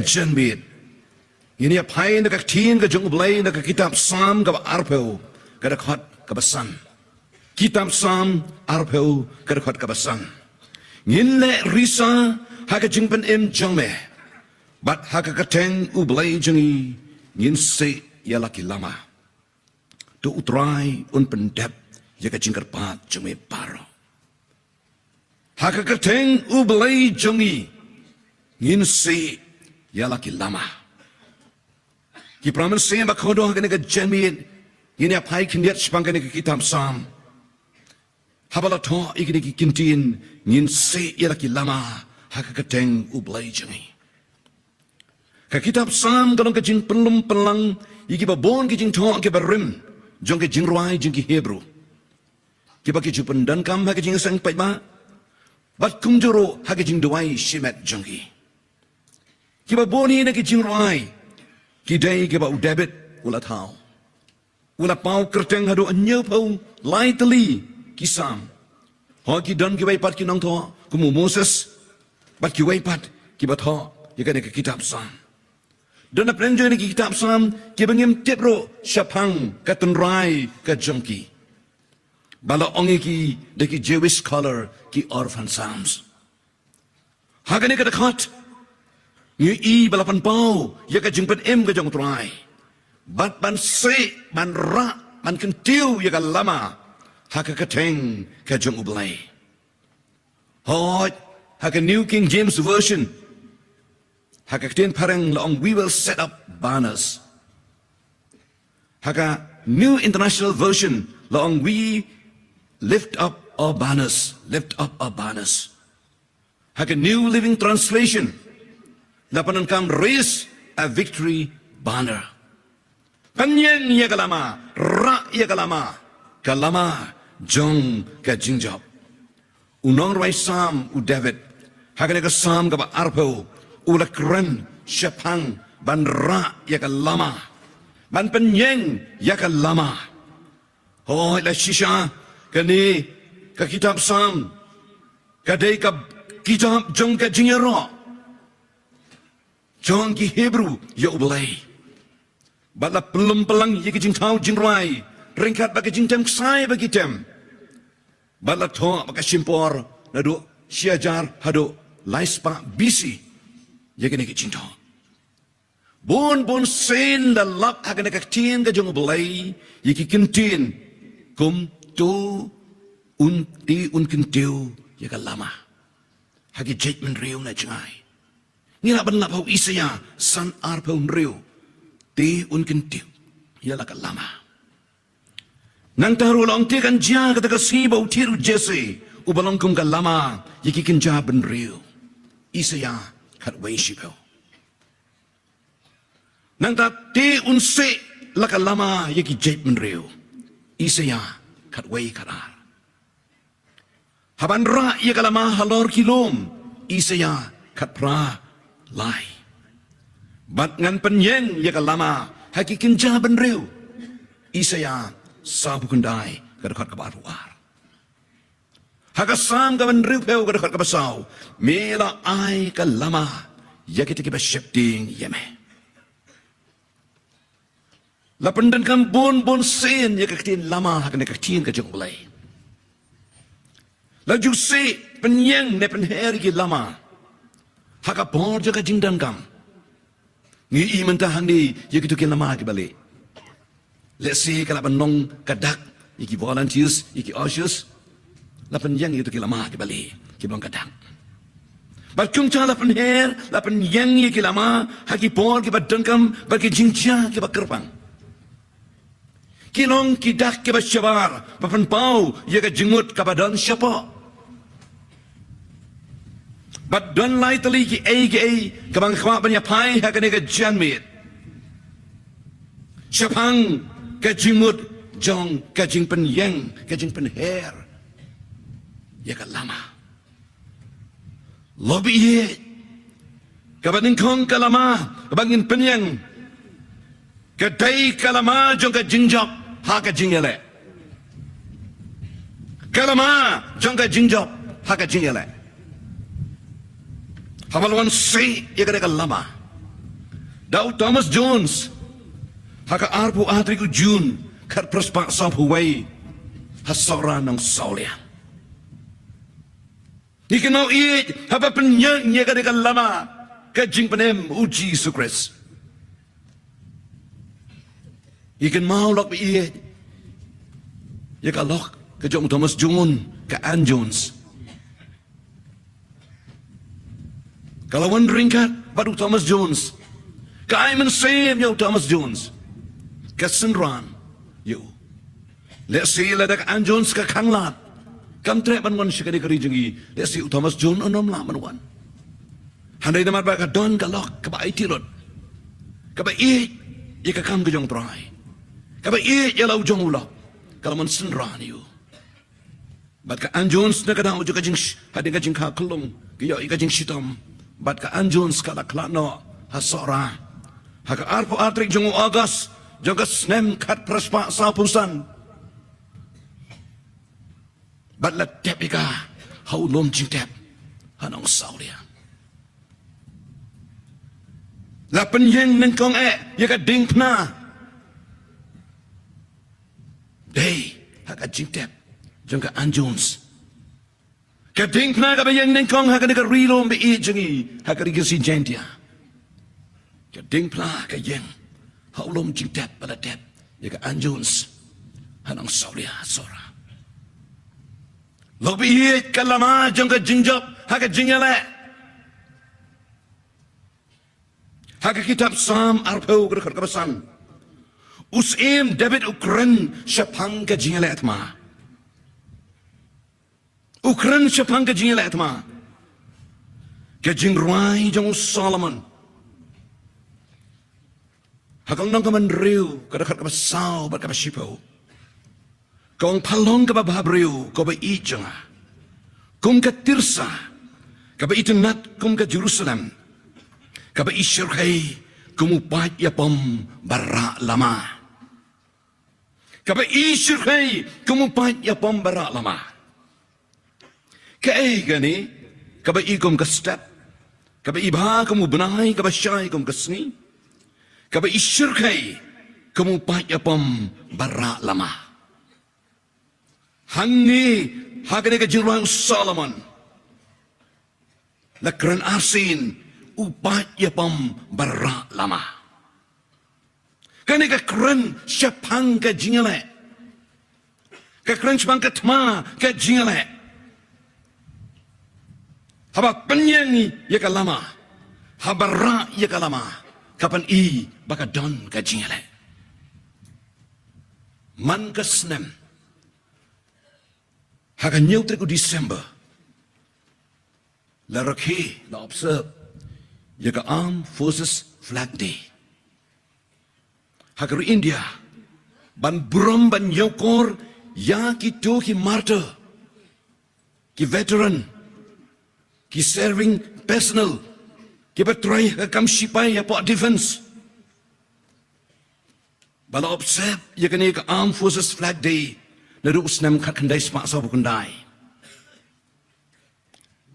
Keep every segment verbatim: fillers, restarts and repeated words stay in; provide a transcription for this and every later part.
janmiet. Ngin ïa phai na ka ktien ka jong U Blei na ka kitab Salm kaba arphew, ka dkhot kaba san. Kitab Salm arphew, ka dkhot kaba san. Ngin leh risa ha ka jingpynim jong me, bad ha ka kyrteng U Blei jong ngi ngin sih ïa la ki lama. To U Trai un pyndep ïa ka jingkyrpad jong me baroh. Ha ka kyrteng U Blei jong ngi ngin sih ïa la ki lama. Ki para mynsiem ba khublei ha kane ka janmiet, ngin ïa phai khyndiat shaphang kane ka kitab Salm. Haba la thoh ïa kine ki kyntien, ngin sih ïa la ki lama ha ka kyrteng U Blei jong ngi. Ka kitab Salm ka long ka jingpynlong pynlang ïa kiba bun ki jingthoh kiba rim jong ka jingrwai jong ki Hebru, kiba ki ju pyndonkam ha ka jingseng paidbah, bad kumjuh ruh ha ka jingduwai shimet jong ki. Kiba bun hi na ki jingrwai ki dei kiba u David u la thaw. U la paw kyrteng haduh hynñiewphew lai tylli ki Salm. Hooid, ki don kiwei pat ki nongthoh kum u Moses, bad kiwei pat kiba thoh ïa kane ka kitab Salm. Don hapdeng jong kane ka kitab Salm kiba ngim tip ruh shaphang ka tynrai ka jong ki, ba la ong ïa ki da ki Jewish scholar ki orphan Psalms. Ha kane ka dkhot ngi i ba la pynpaw ïa ka jingpynim ka jong U Trai, bad ban sih, ban rah, ban kyntiew ïa ka lama ha ka kyrteng ka jong U Blei. Hooid, ha ka New King James Version, ha ka ktien phareng la ong, "We will set up banners." Ha ka New International Version la ong, "We lift up our banners, lift up our banners." Ha ka New Living Translation la pyndonkam, "Raise a victory banner." Pynïeng ïa ka lama, rah ïa ka lama, ka lama jong ka jingjop. U nongrwai Salm u David, ha kane ka Salm kaba arphew, u la kren shaphang ban rah ïa ka lama, ban pynïeng ïa ka lama. Hooid, la shisha kane ka kitab Salm ka dei ka kitab jong ka jingïaroh jong ki Hebru ïa U Blei. Bad la pynlong pynlang ïa ki jingthaw jingrwai ryngkat bad ki jingtem ksai ba ki tem. Bad la thoh bad ka shimpor naduh shi hajar haduh lai spah B C ïa kine ki jingthoh. Bun bun sien la lap ha kane ka ktien ka jong U Blei ïa ki kyntien kum, "To un, te un kyntiew ïa ka lama ha ki jait bynriew na jngai." Ngi lah ban lap ha u Isaïah san arphew hynriew, "Te un kyntiew ïa la ka lama." Nangta ruh la ong, "Te kan jia kata ka sngi ba u thied u Jesse uba long kum ka lama ïa ki kynja bynriew." Isaïah khatwei shiphew. Nangta, "Te un sih la ka lama ïa ki jait bynriew." Isaïah khatwei khatar. "Haban rah ïa ka lama halor ki lum." Isaïah khatphra lai. "Bad ngan pynïeng ïa ka lama ha ki kynja bynriew." Isaïah sawphew khyndai, ka dkhot kaba arphew ar. Ha ka Salm kaba hynriewphew, ka dkhot kaba saw, "Me la ai ka lama ïa kita kiba sheptieng ïa me." La pyndonkam bun bun sien ïa ka ktien lama ha kane ka ktien ka jong U Blei. La ju sih, pynïeng ne pynher ïa ki lama ha ka por jong ka jingdonkam. Ngi i mynta hangne ïa kito ki lama kiba lieh. Lehse ka lah ban long ka dak ïa ki volunteers, ïa ki ushers. La pynïeng ïa kito ki lama kiba lieh, kiba long ka dak. Bad kumta la pynher, la pynïeng ïa ki lama ha ki por kiba donkam bad ki jingjia kiba kyrpang. Ki long ki dak kiba shabar ba pynpaw ïa ka jingmut kaba don shapoh. Bad don lai tylli kiei kiei kaba nga kwah ban ïa phai ha kane ka janmiet shaphang ka jingmut jong ka jingpynïeng, ka jingpynher ïa ka lama. Lok ba ïeit, kaba nyngkong ka lama kaba ngin pynïeng ka dei ka lama jong ka jingjop ha ka jingïaleh. Ka lama jong ka jingjop ha ka jingïaleh. Haba la wan sih ïa kane ka lama, Da u Thomas Jones, ha ka arphew ar tarik u Jun, khatphra spah sawphew wei, ha Sohra Nongsawlia. Ngi kynmaw ïeit haba pynïeng ïa kane ka lama ka jingpynim u Jisu Khrist. Ngi kynmaw lok ba ïeit ïa ka lok ka jong u Thomas Jones, ka Ann Jones. Ka la wan ryngkat bad u Thomas Jones. Ka ai mynsiem ïa u Thomas Jones. Ka synran ïa u. Lehse lada ka Ann Jones ka khanglad, kam treh ban wan sha kane ka ri jong ngi, lehse u Thomas Jones un ym lah ban wan. Hynrei namar ba ka don ka lok kaba aiti lut, kaba ïeit ïa ka kam ka jong u Trai, kaba ïeit ïa la u jong u lok, ka la wan synran ïa u. Bad ka Ann Jones na ka daw jong ka jing, hadien ka jingkha khyllung, ka ïoh ïa ka jingshitom. Bad ka Ann Jones ka la khlad noh ha Sohra ha ka arphew ar tarik jong u August jong ka snem khatphra spah sawphew san. Bad la tep ïa ka ha u lum jingtep ha Nongsawlia. La pynïeng nyngkong eh ïa ka diengphna. Dei ha ka jingtep jong ka Ann Jones. Ka diengphna kaba ïeng nyngkong ha kane ka ri lum ba ïeit jong ngi, ha ka Ri Khasi Jaintia. Ka diengphna ka ïeng ha u lum jingtep ba la tep ïa ka Ann Jones ha Nongsawlia, Sohra. Lok ba ïeit, ka lama jong ka jingjop ha ka jingïaleh. Ha ka kitab Salm arphew, ka dkhot kaba san, u syiem David u kren shaphang ka jingïaleh thma. U kren shaphang ka jingïaleh thma. Ka jingrwai jong u Solomon, ha ka lynnong kaba hynriew, ka dkhot kaba saw bad kaba shiphew, ka ong, pha long kaba bhabriew, ko Baieid jong nga, kum ka Tirsa, kaba itynnad kum ka Jerusalem, kaba ishyrkhei kum u paid ïapom ba rah lama. Kaba ishyrkhei kum u paid ïapom ba rah lama. Kaei kane? Kaba i kum ka step, kaba i bha kum u bnai, kaba shai kum ka sngi, kaba ishyrkhei kum u paid ïapom ba rah lama. Hangne ha kane ka jingrwai u Solomon la kren arsien u paid ïapom ba rah lama. Kane ka kren shaphang ka jingïaleh. Ka kren shaphang ka thma ka jingïaleh. Haba pynïeng ïa ka lama, haba rah ïa ka lama, ka pyni ba ka don ka jingïaleh. Man ka snem, ha ka hynñiew tarik u December, la rakhe, la observe ïa ka Armed Forces Flag Day ha ka ri India, ban burom, ban ñiewkor ïa kito ki martyr, ki veteran, ki serving personnel, kiba trei ha ka kam shipai hapoh defence. Ba la observe ïa kane ka Armed Forces Flag Day naduh u snem khatkhyndai spah sawphew khyndai.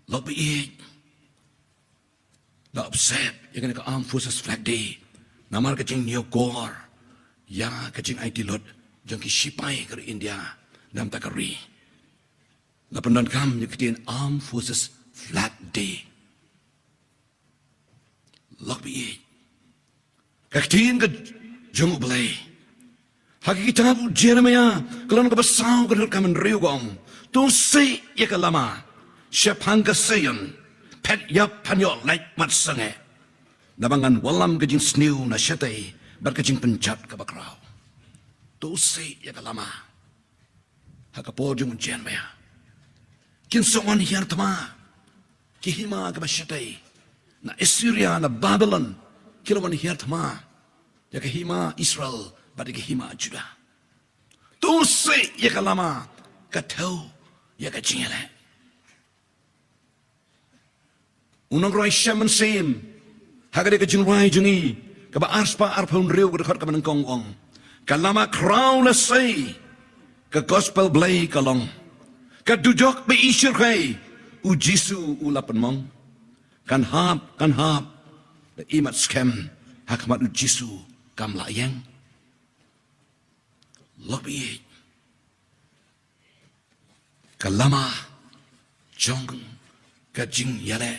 Lok ba ïeit, la observe ïa kane ka Armed Forces Flag Day namar ka jingñiewkor ïa ka jingaiti lut jong ki shipai ka ri India na bynta ka ri. La pyndonkam ïa ka ktien Armed Forces Flag Day. Lok ba ïeit, ka ktien ka jong U Blei ha ka kitab u Jeremiah, ka lynnong kaba saw, ka dkhot kaba hynriew, ka ong, to seh ïa ka lama shaphang ka Sion, phet ïap, phan ïoh lait mat sangeh, naba ngan wallam ka jingsniew na shatei bad ka jingpynjot kaba khraw. To seh ïa ka lama. Ha ka por jong u Jeremiah, kin sa wan hiar thma ki hima kiba shatei, na Assyria, na Babylon, ki la wan hiar thma ïa ka hima Israel bad ïa ka hima Judah. To seh ïa ka lama, ka thew ïa ka jingïaleh. U nongrwai Shem Mynsiem, ha kane ka jingrwai jong ngi kaba arspah arphew hynriew, ka dkhot kaba nyngkong, u ong, ka lama khraw la sei, ka gospel Blei ka long, ka dujok ba ishyrkhei, u Jisu u la pynmong. Kan hap, kan hap, da imat skhem, ha khmat u Jisu kam lah ïeng. Lok baieit. Ka lama jong ka jingïaleh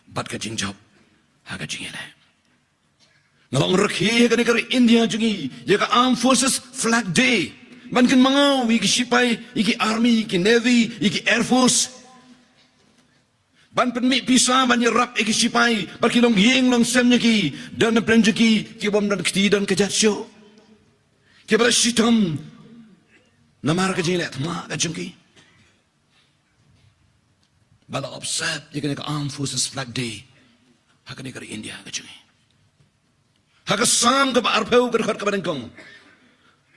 bad ka jingjop ha ka jingïaleh. Nga long rakhe ha kane ka ri India jong ngi ïa ka Armed Forces Flag Day. Ban kynmaw ïa ki shipai, ïa ki army, ïa ki navy, ïa ki air force. Ban pynmih pisa ban ïarap ïa ki shipai bad ki longïing longsem jong ki. Don na pdeng jong ki ki bym don kti don kjat shuh. Kiba la shitom namar ka jingleh thma ka jong ki. Ba la observe ïa kane ka Armed Forces Flag Day ha kane ka ri India ka jong ngi. Ha ka Salm kaba arphew ka dkhot kaba nyngkong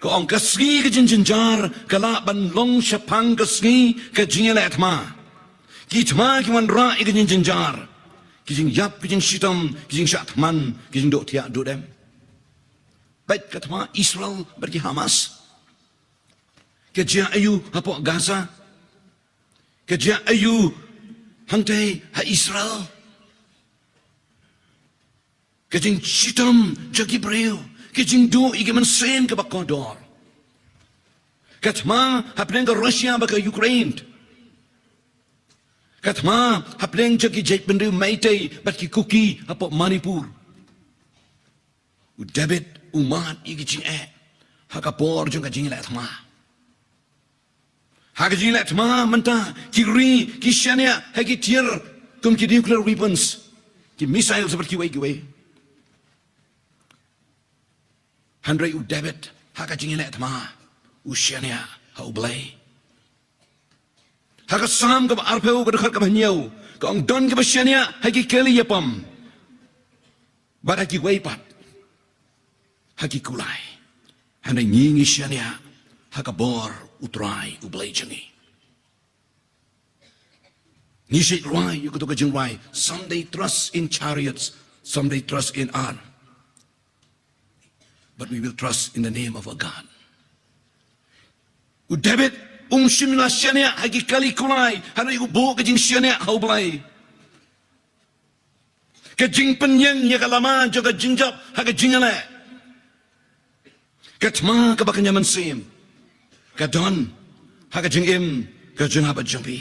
ka ong, ka sngi ka jingjynjar ka lah ban long shaphang ka sngi ka jingïaleh thma. Ki thma ki wanrah ïa ka jingjynjar, ki jingïap, ki jingshitom, ki jingshah thman, ki jingduh thiah duh dem. Peit ka thma Israel bad ki Hamas. Ka jia aiu hapoh Gaza? Ka jia aiu hangtai ha Israel? Ka jingshitom jong ki briew, ka jingduh ïa ki mynsiem kaba kordor. Ka thma hapdeng ka Russia bad ka Ukraine. Ka thma hapdeng jong ki jaitbynriew Meitei bad ki Kuki hapoh Manipur. U David u mad ïa ki jingeh ha ka por jong ka jingïaleh thma. Ha ka jingïaleh thma mynta ki ri ki shaniah ha ki tiar kum ki nuclear weapons, ki missiles bad kiwei kiwei. Hynrei u David ha ka jingïaleh thma u shaniah ha U Blei. Ha ka Salm kaba arphew ka dkhot kaba hynñiew ka ong, don kiba shaniah ha ki kali ïapom bad ha kiwei pat ha ki kulai. Hynrei ngi ngi shaniah ha ka bor U Trai U Blei jong ngi. Ngi shait rwai ïa kato ka jingrwai, some they trust in chariots, some they trust in arm, but we will trust in the name of our God. U David um shym la shaniah ha ki kali kulai, hynrei u buh ka jingshaniah ha U Blei. Ka jingpynïeng ïa ka lama jong ka jingjop ha ka jingïaleh. Ka thma kaba kynja mynsiem ka don ha ka jingim ka jong nga bad jong phi.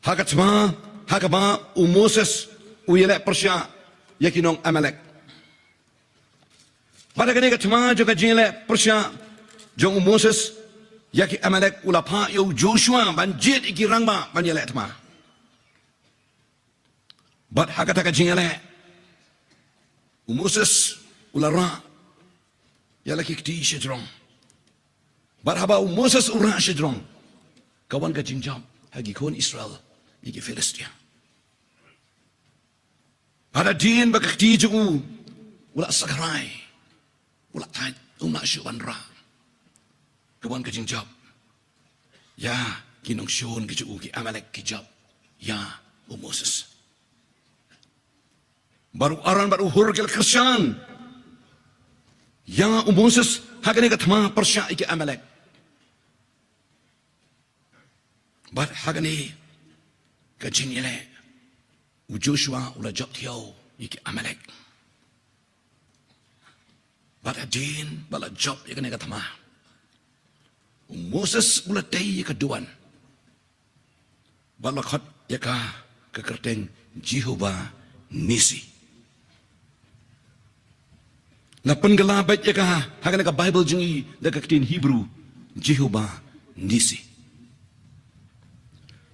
Ha ka thma ha kaba u Moses u ïaleh pyrshah ïa ki nong Amalek. Bad ha kane ka thma jong ka jingïaleh pyrshah jong u Moses ïa ki Amalek, u la phah ïa u Joshua ban jied ïa ki rangbah ban ïaleh thma. Bad ha kata ka jingïaleh u Moses u la rah ïa la ki kti shajrong. Bad haba u Moses u rah shajrong ka wan ka jingjop ha ki khun Israel ïa ki Philistia. Hadien ba ka kti jong u u la sakrai, u la thait, um lah shuh ban rah. Ka wan ka jingjop ïa ki nongshun ki jong u, ki Amalek ki jop ïa u Moses. Bad u Aaron bad u Hur ki la kyrshan ïa u Moses ha kane ka thma pyrshah ïa ki Amalek. Bad ha kane ka jingïaleh u Joshua u la jop thiaw ïa ki Amalek. Bad hadien ba la jop ïa kane ka thma u Moses u la tei ïa ka duwan bad la khot ïa ka ka kyrteng Jehovah Nissi. La pynkylla beit ïa ka ha kane ka Bible jong ngi da ka ktien Hebrew Jehovah Nissi.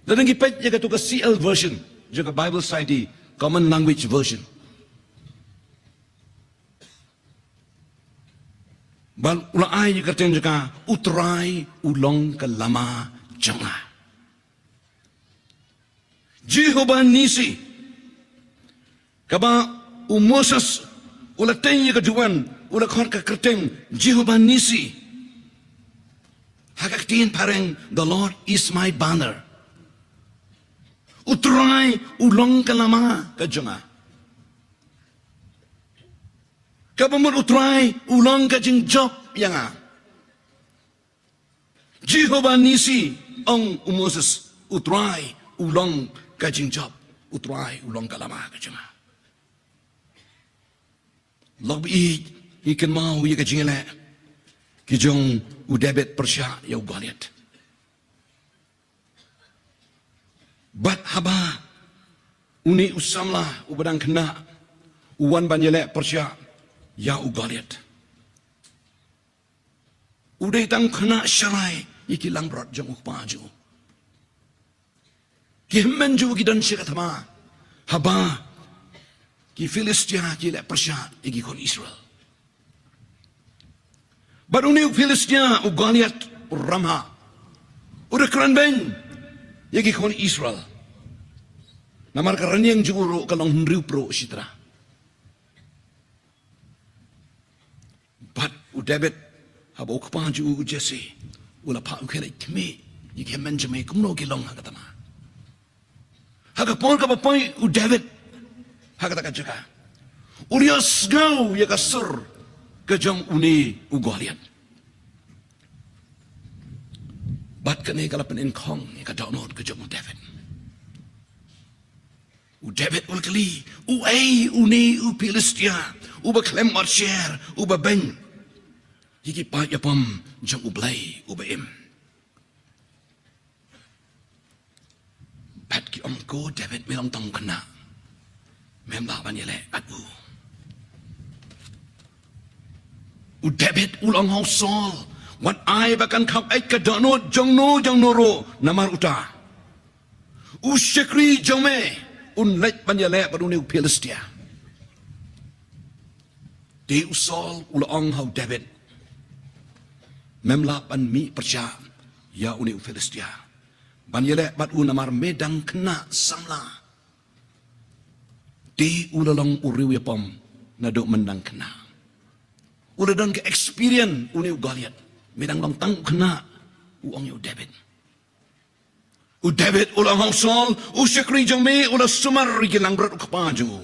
Lada ngi peit ïa kato ka C L version jong ka Bible Society Common Language Version, bad u la ai ïa ka kyrteng jong ka U Trai u long ka lama jong nga. Jehovah Nissi. Kaba u Moses u la tei ïa ka duwan u la khot ka kyrteng Jehovah Nissi. Ha ka ktien phareng, the Lord is my banner. U Trai u long ka lama ka jong nga. Kaba mut U Trai u long ka jingjop ïa nga. Jehovah Nissi, ong u Moses, U Trai u long ka jingjop, U Trai u long ka lama ka jong nga. Lok ba ïeit, ngi kynmaw ïa ka jingïaleh ki jong u David pyrshah ïa u Goliath. Bad haba une u samla uba dang khynnah u wan ban ïaleh pyrshah ïa u Goliath, u dei tang khynnah sharai ïa ki langbrot jong u kpa jong u. Ki hynmen jong u ki don sha ka thma haba ki Philistia ki leh pyrshah ïa ki khun Israel. Bad une u Philistia u Goliath u Ramha u da kren beiñ ïa ki khun Israel. Namar ka rynïeng jong u ruh ka long hynriew pruh shitara. Bad u David, haba u kpa jong u, u Jesse u la phah u khie leit khmih ïa ki hynmen jong me kumno ki long ha ka thma. Ha ka por kaba poi u David ha kata ka jaka, u la ïohsngew ïa ka sur ka jong une u Goliath. Bad kane ka la pynïeng khong ïa ka dohnud ka jong u David. U David u la kylli, uei une u Philistia uba khlem ot sher, uba beiñ ïa ki paid ïapom jong U Blei uba im? Bad ki ong, ko David, me long tang u khynnah, mem lah ban ïaleh bad u. U David u la ong ha u Saul, wat ai ba kan kham eit ka dohnud jong no jong no ruh namar uta. U shakri jong me un leit ban ïaleh bad une u Philistia. Te u Saul u la ong ha u David, mem lah ban mih pyrshah ïa une u Philistia ban ïaleh bad u namar me dang khynnah samla. Te u la long u riew ïapom naduh myndang khynnah. U la don ka experience une u Goliath, me dang long tang u khynnah, u ong ïa u David. U David u la ong ha u Saul, u shakri jong me u la sumar ïa ki langbrot u kpa jong u.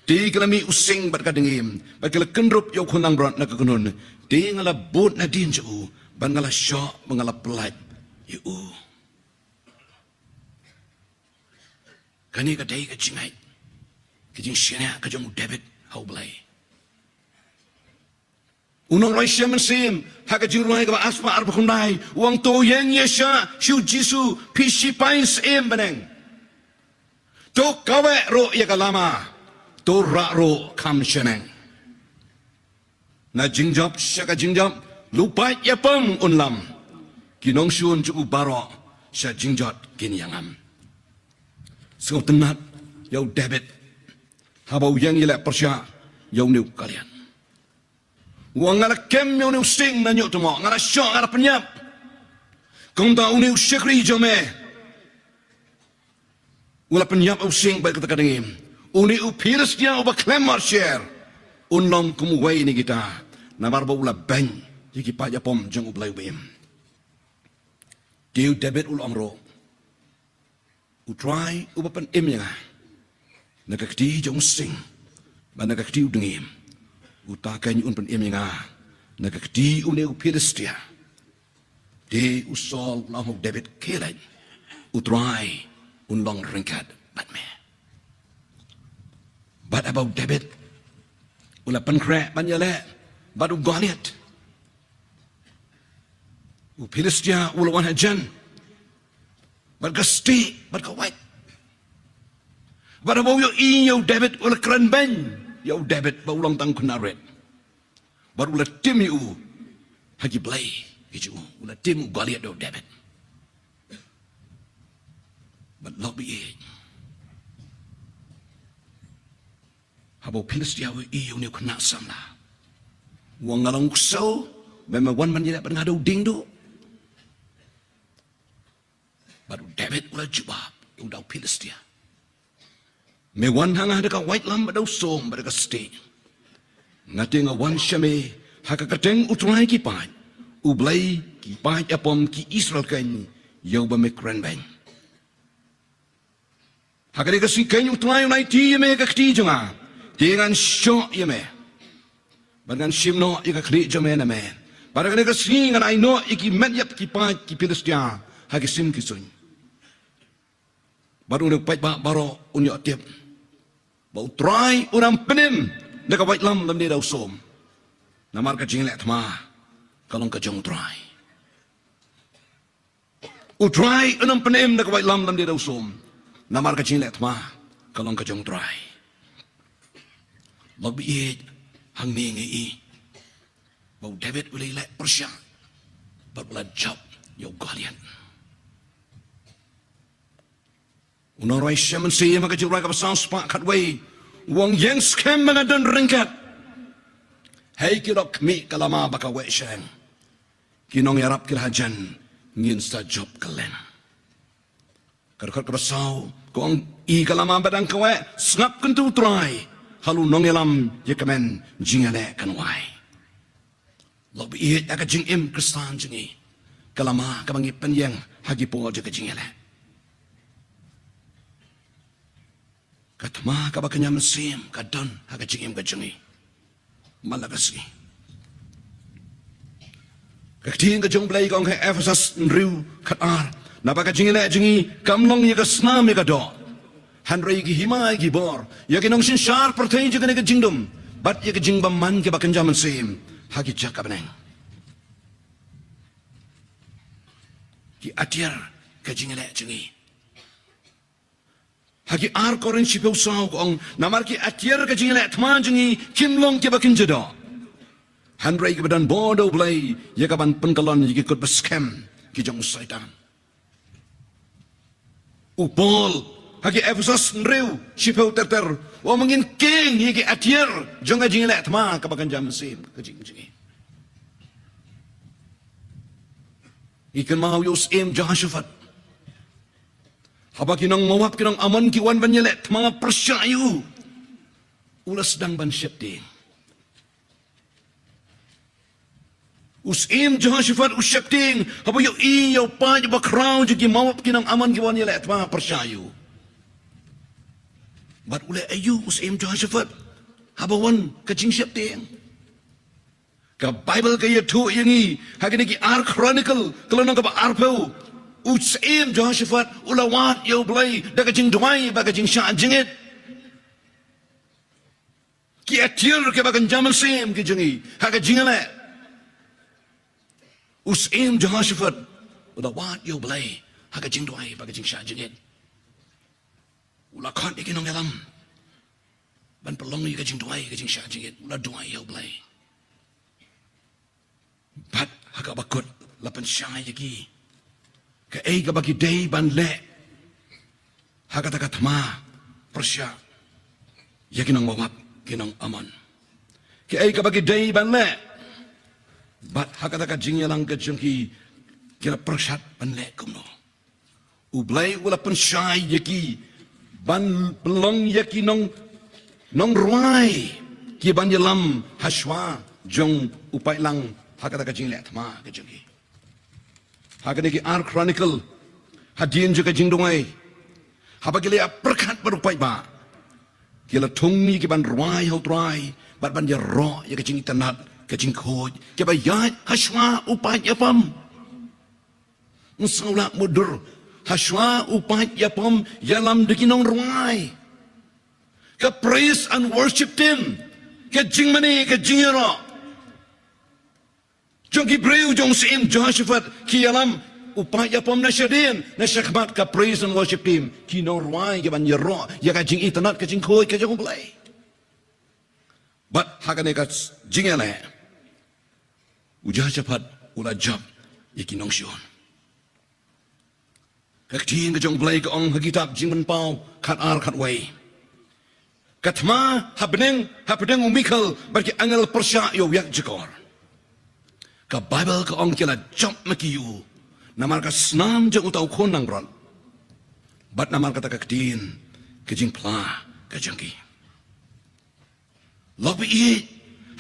Te ki la mih u sing bad ka dngiem, bad ki la kynrup ïa u khun langbrot na ka kynhun. Te nga la bud nadien jong u bad nga la shoh bad nga la pyllait ïa u. Kane ka dei ka jingngeit, ka jingshaniah ka jong u David ha U Blei. U nongrwai Salm ha ka jingrwai kaba arspah arphew khyndai u ong, to ïeng ïashah sha u Jisu, phi sipai syiem bneng. To kaweh ruh ïa ka lama, to rah ruh kham shaneng. Na jingjop sha ka jingjop, la u paid ïapom un lam. Ki nongshun jong u baroh sha jingjot kin ïangam. Sngewtynnat ïa u David haba u ïeng ïaleh pyrshah ïa une u Goliath. U ong, nga la kem ïa une u sing na ñiuhtmoh, nga la shoh, nga la pynïap. Kumta une u shakri jong me u la pynïap ïa u sing bad kata ka dngiem. Une u Philistia uba khlem ot sher un long kum uwei na kita, namar ba u la beiñ ïa ki paid ïapom jong U Blei uba im. Te u David u la ong ruh, U Trai uba pynim ïa nga na ka kti jong u sing bad na ka kti u dngiem, uta keiñ un pynim ïa nga na ka kti une u Philistia. Te u Saul u la ong ha u David, khie leit, U Trai un long ryngkat bad me. Bad haba u David u la pynkhreh ban ïaleh bad u Goliath, u Philistia u la wan hajan bad ka stieh bad ka wait. Bad haba u ïohi ïa u David u la kren beiñ ïa u David ba u long tang u khynnah rit. Bad u la tim ïa u ha ki blei ki jong u, u la tim u Goliath da u David. Bad lok ba ïeit, haba u Philistia u ïohi ïa une u khynnah samla, u ong, nga long u ksew, me me wan ban ïaleh bad nga da u diengduh? Bad u David u la jubab ïa u da u Philistia, me wan ha nga da ka waitlam bad da u sum bad da ka stieh. Nga te nga wan sha me ha ka kyrteng U Trai ki paid, U Blei ki paid ïapom ki Israel keiñ, ïa uba me kren beiñ. Ha kane ka sngi keiñ U Trai un aiti ïa me ha ka kti jong nga, te ngan shoh ïa me bad ngan shim noh ïa ka khlieh jong me na me. Bad ha kane ka sngi ngan ai noh ïa ki met ïap ki paid ki Philistia ha ki sim ki suiñ. Bad une u paidbah baroh un ïoh tip ba U Trai un ym pynim da ka waitlam lymne da u sum. Namar ka jingïaleh thma ka long ka jong u Trai. U Trai un ym pynim da ka waitlam lymne da u sum. Namar ka jingïaleh thma ka long ka jong u Trai. Lok ba ïeit, hangne ngi i ba u David u la ïaleh pyrshah bad u la jop ïa u Goliath. U nongrwai Shem Mynsiem ha ka jingrwai kaba saw spah khatwei u ong, ïeng skhem ba nga don ryngkat. Hei ki dohkhmih, ka lama ba ka weh shyrkhei, ki nongïarap ki la hajan, ngin sa jop kylleng. Ka dkhot kaba saw ka ong, i ka lama ba dang ka weh, sngap kyntu u Trai, halor u nongïalam ïa ka kmen jingïaleh kan wai. Lok ba ïeit, ha ka jingim Khristan jong ngi, ka lama kaba ngi pynïeng ha ki por jong ka jingïaleh, ka thma kaba kynja mynsiem ka don ha ka jingim ka jong ngi man la ka sngi. Ka ktien ka jong u Blei ka ong ha Ephesos hynriew khatar, naba ka jingïaleh jong ngi kam long ïa ka snam ïa ka doh, hynrei ïa ki hima, ïa ki bor, ïa ki nongsynshar pyrthei jong kane ka jingdum, bad ïa ka jingbymman kaba kynja mynsiem ha ki jaka bneng. Ki atiar ka jingïaleh jong ngi. Ha ki ar Korinth shiphew saw ka ong, namar ki atiar ka jingïaleh thma jong ngi kim long kiba kynja doh, hynrei kiba don bor da u Blei ïa kaban pynkyllon ïa ki kut ba skhem ki jong u Soitan. U Paul ha ki Ephesos hynriew shiphew ter ter u ong, ngin kieng ïa ki atiar jong ka jingïaleh thma kaba kynja mynsiem ka jingim jong ngi. Ngi kynmaw ïa u Syiem Jehoshaphat. Haba ki nong Moab, ki nong Ammon ki wan ban ïaleh thma pyrshah ïa u, u la sdang ban sheptieng. U Syiem Jehoshaphat u sheptieng haba u ïohi ïa u paid bakhraw jong ki Moab, ki nong Ammon ki wan ïaleh thma pyrshah ïa u. Bad u leh aïu u Syiem Jehoshaphat haba wan ka jingsheptieng? Ka Baibl ka ïathuh ïa ngi ha kine ki ar Chronicle, ka lynnong kaba arphew, u Syiem Jehoshaphat u la wad ïa u Blei da ka jingduwai bad ka jingshah jingit. Ki atiar kiba kynja mynsiem ki jong ngi ha ka jingïaleh. U Syiem Jehoshaphat u la wad ïa u Blei ha ka jingduwai bad ka jingshah jingit. U la khot ïa ki nongïalam ban pynlong ïa ka jingduwai, ka jingshah jingit. U la duwai ïa u Blei. Bad ha kaba kut la pynshai ïa ki kaei kaba ki dei ban leh ha kata ka thma pyrshah ïa ki nong Moab, ki nong Ammon. Kaei kaba ki dei ban leh, bad ha kata ka jingïalang ka jong ki, ki la pyrshah ban leh kumno. U Blei u la pynshai ïa ki ban pynlong ïa ki nong, nongrwai, ki ban ïalam hashwa jong u paidlang ha kata ka jingleh thma ka jong ki. Ha kane ki ar Chronicle, hadien jong ka jingduwai, haba ki la ïa pyrkhat bad u paidbah, ki la thung ïa ki ban rwai ha u Trai bad ban ïaroh ïa ka jingitynnad, ka jingkhuid, kiba ïaid hashwa u paid ïapom. Ngin sa lah mutdur hashwa u paid ïapom ïalam da ki nongrwai. Ka praise and worship team, ka jingmane, ka jingïaroh jong ki briew jong u Syiem Jehoshaphat ki ïalam u paid ïapom na shadien, na shakhmat ka praise and worship team, ki nongrwai ki ban ïaroh ïa ka jingitynnad, ka jingkhuid ka jong u Blei. Bad ha kane ka jingïaleh, u Jehoshaphat u la jop ïa ki nongshun. Ka ktien ka jong u Blei ka ong ha kitab Jingpynpaw khatar khatwei, ka thma ha bneng, ha pdeng u Michael bad ki angel pyrshah ïa u ïakjakor. Ka Baibl ka ong ki la jop ma ki ïa u namar ka snam jong uta u khun langbrot bad namar kata ka ktien ka jingphla ka jong ki. Lok ba ïeit,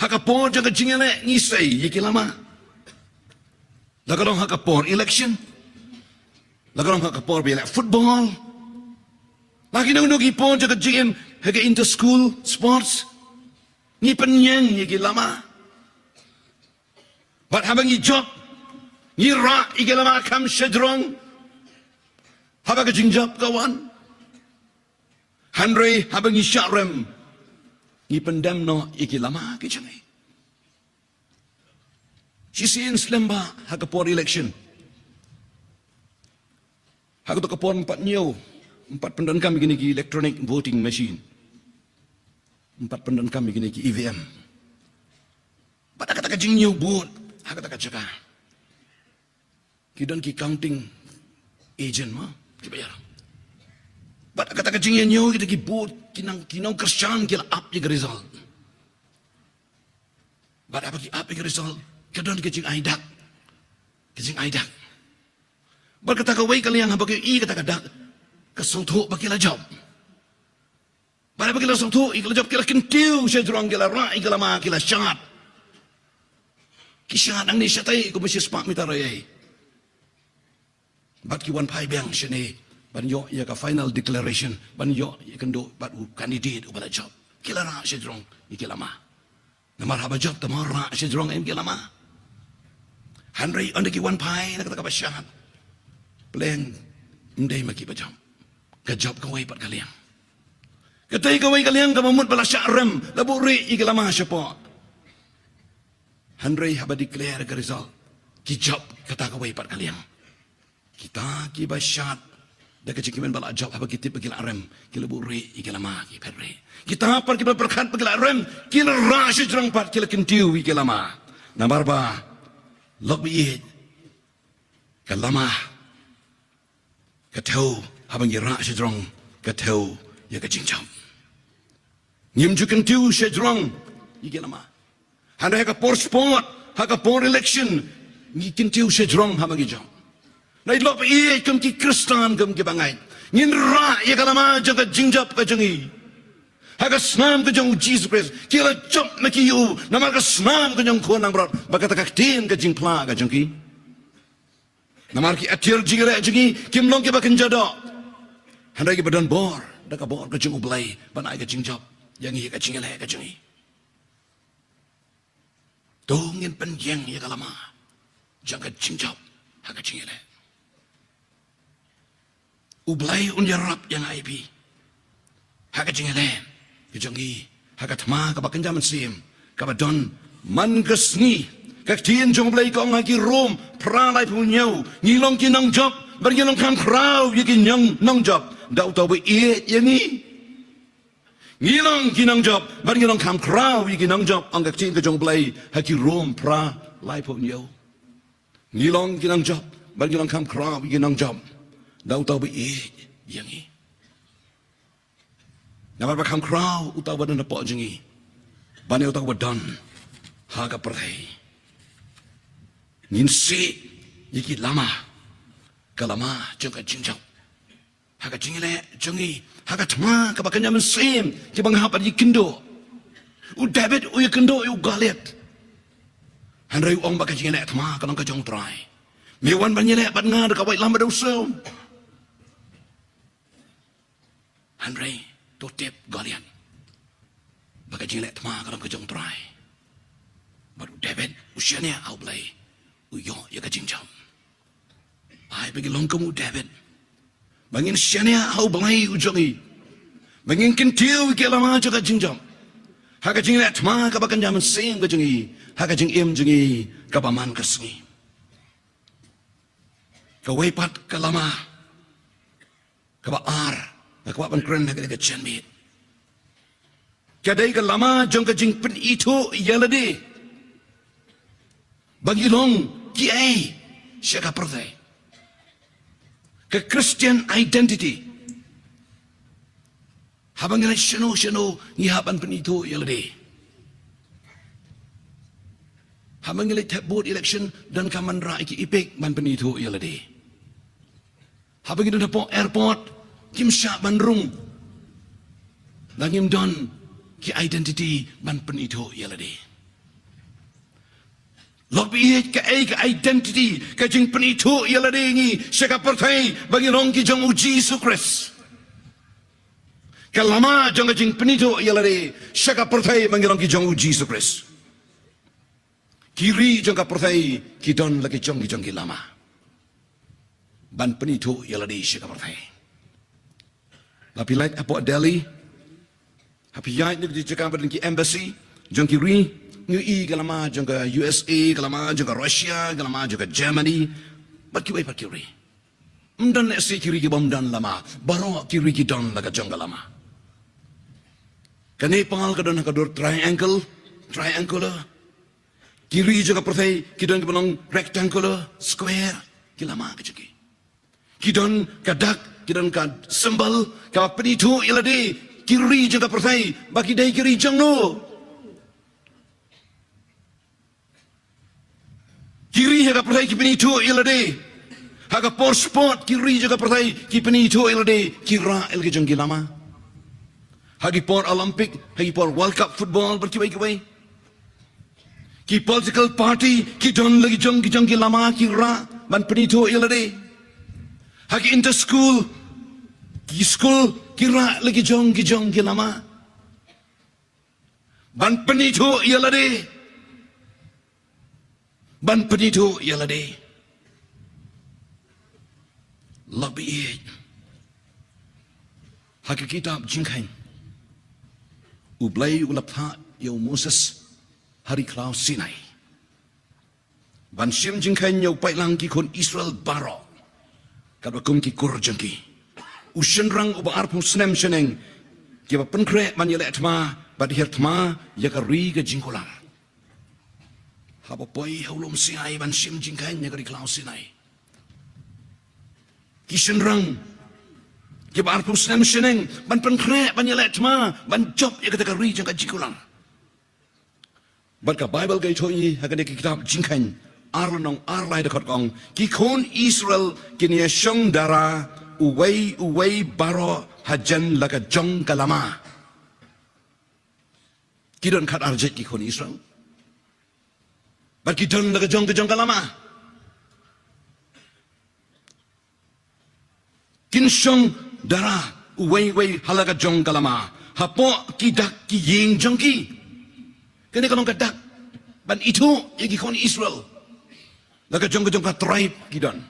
ha ka por jong ka jingïaleh ngi sei ïa ki lama. La ka long ha ka por election, la ka long ha ka por ba ïaleh football, la ki nongno ki por jong ka jingim, ha ka inter school sports, ngi pynïeng ïa ki lama. Bad haba ngi jop, ngi rah ïa ki lama kham shajrong haba ka jingjop ka wan. Hynrei haba ngi shah rem, Ngi pyndem noh ïa ki lama ki jong ngi. Shisien slem bha ha ka por election. Ha kato ka por ym pat ñiew, ym pat pyndonkam ïa kine ki electronic voting machine. Ym pat pyndonkam ïa kine ki E V M. Bad ha kata ka jingñiew vote, ha kata ka jaka, ki don ki counting agent ma, ki ba ïa. Bad ha kata ka jingñiew, kita ki vote, ki nang, ki nongkyrshan ki la ap ïa ka result. Bad haba ki ap ïa ka result, ka don ka jingai dak. Ka jingai dak. Bad kata kawei ka liang haba ki ïohi kata ka dak, ka sngewthuh ba ki la jop. Bad haba ki la sngewthuh ïa ki la jop, ki la kyntiew shajrong, ki la rah ïa ki lama, ki la shad. Ki shad nangne shatei kumba shispah mitar ïa. Bad ki wan phai biang shane ban ïoh ïa ka final declaration, ban ïoh ïakynduh bad u candidate uba la jop. Ki la rah shajrong ïa ki lama. Namar haba jop te mo rah shajrong em ki lama. Hynrei ynda ki wan phai na kata kaba shad, pleng ym dei ma ki ba jop. Ka jop kawei pat ka liang. Katei kawei ka liang kaba mut ba la shah rem, la buhrieh ïa ki lama shapoh. Hynrei haba declare ka result, ki jop kata kawei pat ka liang. Kita ki ba shad da ka jingkmen ba la jop, haba ki tip ba ki la rem, ki la buhrieh ïa ki lama, ki phetrieh. Kita pat ki ba pyrkhat ba ki la rem, ki la rah shajrong pat, ki la kyntiew ïa ki lama. Namar ba lok ba ïeit, ka lama ka thew, haba ngi rah shajrong, ka thew ïa ka jingjop. Ngim ju kyntiew shajrong ïa ki lama. Hynrei ha ka por sport, ha ka por election, ngi kyntiew shajrong haba ngi jop. Hynrei lok ba ïeit, kum ki Khristan, kum ki bangeit, ngin rah ïa ka lama jong ka jingjop ka jong ngi ha ka snam ka jong u Jisu Khrist. Ki la jop ma ki ïa u namar ka snam ka jong u Khun nongbrot bad kata ka ktien ka jingphla ka jong ki. Namar ki atiar jingïaleh jong ngi kim long kiba kynja doh, hynrei kiba don bor da ka bor ka jong U Blei ban ai ka jingjop ïa ngi ha ka jingïaleh ka jong ngi. To ngin pynïeng ïa ka lama jong ka jingjop ha ka jingïaleh. U Blei un ïarap ïa nga ïa phi ha ka jingïaleh ka jong ngi, ha ka thma kaba kynja mynsiem kaba don man ka sngi. Ka ktien jong U Blei ka ong ha ki Rom phra laiphew hynñiew, ngi long ki nongjop bad ngi long kham khraw ïa ki nong, nongjop da uta uba ïeit ïa ngi. Ngi long ki nongjop bad ngi long kham khraw ïa ki nongjop, ong ka ktien ka jong U Blei ha ki Rom phra laiphew hynñiew. Ngi long ki nongjop bad ngi long kham khraw ïa ki nongjop da uta uba ïeit ïa ngi. Namar ba kham khraw uta uba don hapoh jong ngi ban ïa uta uba don ha ka pyrthei. Ngin sih ïa ki lama, ka lama jong ka jingjop ha ka jingïaleh jong ngi ha ka thma kaba kynja mynsiem, kiba nga hap ban ïakynduh. U David u ïakynduh ïa u Goliath, hynrei u ong ba ka jingïaleh thma ka long ka jong U Trai. Me wan ban ïaleh bad nga da ka waitlam bad u sum. Hynrei to tip Goliath ba ka jingïaleh thma ka long ka jong U Trai. Bad u David u shaniah ha U Blei, u ïoh ïa ka jingjop. Ai ba ngin long kum u David, ba ngin shaniah ha U Blei u jong ngi, ba ngin kyntiew ïa ki lama jong ka jingjop ha ka jingïaleh thma kaba kynja mynsiem ka jong ngi, ha ka jingim jong ngi kaba man ka sngi. Kawei pat ka lama kaba ar nga kwah ban kren ha kane ka janmiet, ka dei ka lama jong ka jingpynithuh ïalade ba ngi long kiei sha ka pyrthei. Ka Christian identity. Haba ngi leit shano shano ngi hap ban pynithuh ïalade. Haba ngi leit thep vote election, donkam ban rah ïa ki EPIC ban pynithuh ïalade. Haba ngi don hapoh airport, kim shah ban rung lada ngim don ki identity ban pynithuh ïalade. Lok ba ïeit, kaei ka identity, ka jingpynithuh ïalade ngi sha ka pyrthei ba ngi long ki jong u Jisu Khrist. Ka lama jong ka jingpynithuh ïalade sha ka pyrthei ba ngi long ki jong u Jisu Khrist. Ki ri jong ka pyrthei ki don la ki jong ki jong ki lama ban pynithuh ïalade sha ka pyrthei. La phi leit hapoh Delhi, Haba phi ïaid na ki jaka ba don ki embassy jong ki ri, ngi ïohi ka lama jong ka U S A, ka lama jong ka Russia, ka lama jong ka Germany, bad kiwei pat ki ri. Ym don lehse ki ri ki bym don lama, baroh ki ri ki don la ka jong ka lama. Ka Nepal ka don ha ka dur triangle, triangular. Ki ri jong ka pyrthei ki don kiba long rectangular, square, ki lama ka jong ki. Ki don ka dak, ki don ka symbol kaba pynithuh ïa lade ki ri jong ka pyrthei ba ki dei ki ri jong no. Ki ri ha ka pyrthei ki pynithuh ïa lade. Ha ka por sport ki ri jong ka pyrthei ki pynithuh ïa lade, ki rah ïa la ki jong ki lama. Ha ki por Olympic, ha ki por World Cup football, bad kiwei kiwei. Ki political party ki don la ki jong ki jong ki lama ki rah ban pynithuh ïa lade. Ha ki inter school, ki school ki rah la ki jong ki jong ki lama ban pynithuh ïa lade. Ban pynithuh ïa lade. Lok ba ïeit, ha ka kitab Jingkheiñ, U Blei u la phah ïa u Moses ha ri khlaw Sinai ban shim jingkheiñ ïa u paidlang ki khun Israel baroh, katba kum ki kur jong ki. U shynrang uba arphew snem shaneng, kiba pynkhreh ban ïaleh thma bad hiar thma ïa ka ri ka jingkular. Haba poi ha u lum Sinai ban shim jingkheiñ ïa ka ri khlaw Sinai, ki shynrang kiba arphew snem shaneng ban pynkhreh ban ïaleh thma ban jop ïa kata ka ri jong ka jingkular. Bad ka Baibl ka ïathuh ïa ngi ha kane ka kitab Jingkheiñ ar lynnong ar lai dkhot, ka ong, ki khun Israel kin ïashong dara uwei uwei baroh hajan la ka jong ka lama. Ki don khatar jait ki khun Israel. Bad ki don la ka jong ka jong ka lama. Kin shong dara uwei uwei ha la ka jong ka lama, hapoh ki dak ki ïing jong ki. Kane ka long ka dak ban ithuh ïa ki khun Israel la ka jong ka jong ka tribe ki don.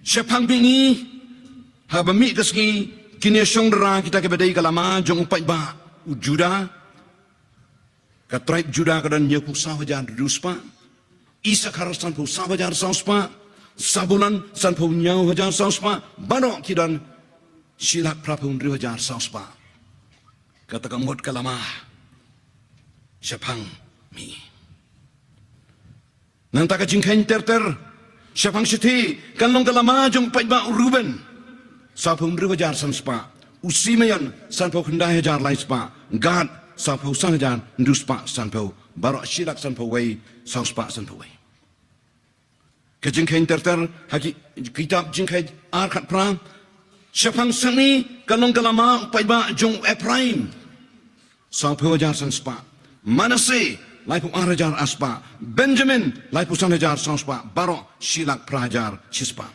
Shaphang mihngi, haba mih ka sngi, kin ïashong dara kita kiba dei ka lama jong u paidbah u Judah. Ka tribe Judah ka don hynñiewphew saw hajar hynriew spah. Isakhar sanphew saw hajar saw spah. Sabulon sanphew hynñiew hajar saw spah. Baroh ki don shi lak phraphew hynriew hajar saw spah. Kata ka mut ka lama shaphang mihngi. Nangta ka jingkheiñ ter ter shaphang shithi kan long ka lama jong u paidbah u Reuben, sawphew hynriew hajar san spah. U Simeon sanphew khyndai hajar lai spah. Gad sawphew san hajar hynriew spah sanphew. Baroh shi lak sanphew wei saw spah sanphew wei. Ka jingkheiñ ter ter ha ki kitab Jingkheiñ ar khat phra, shaphang sepngi kan long ka lama u paidbah jong u Ephraim, sawphew hajar san spah. Manasseh laiphew ar hajar ar spah. Benjamin laiphew san hajar saw spah. Baroh shi lak phra hajar shi spah.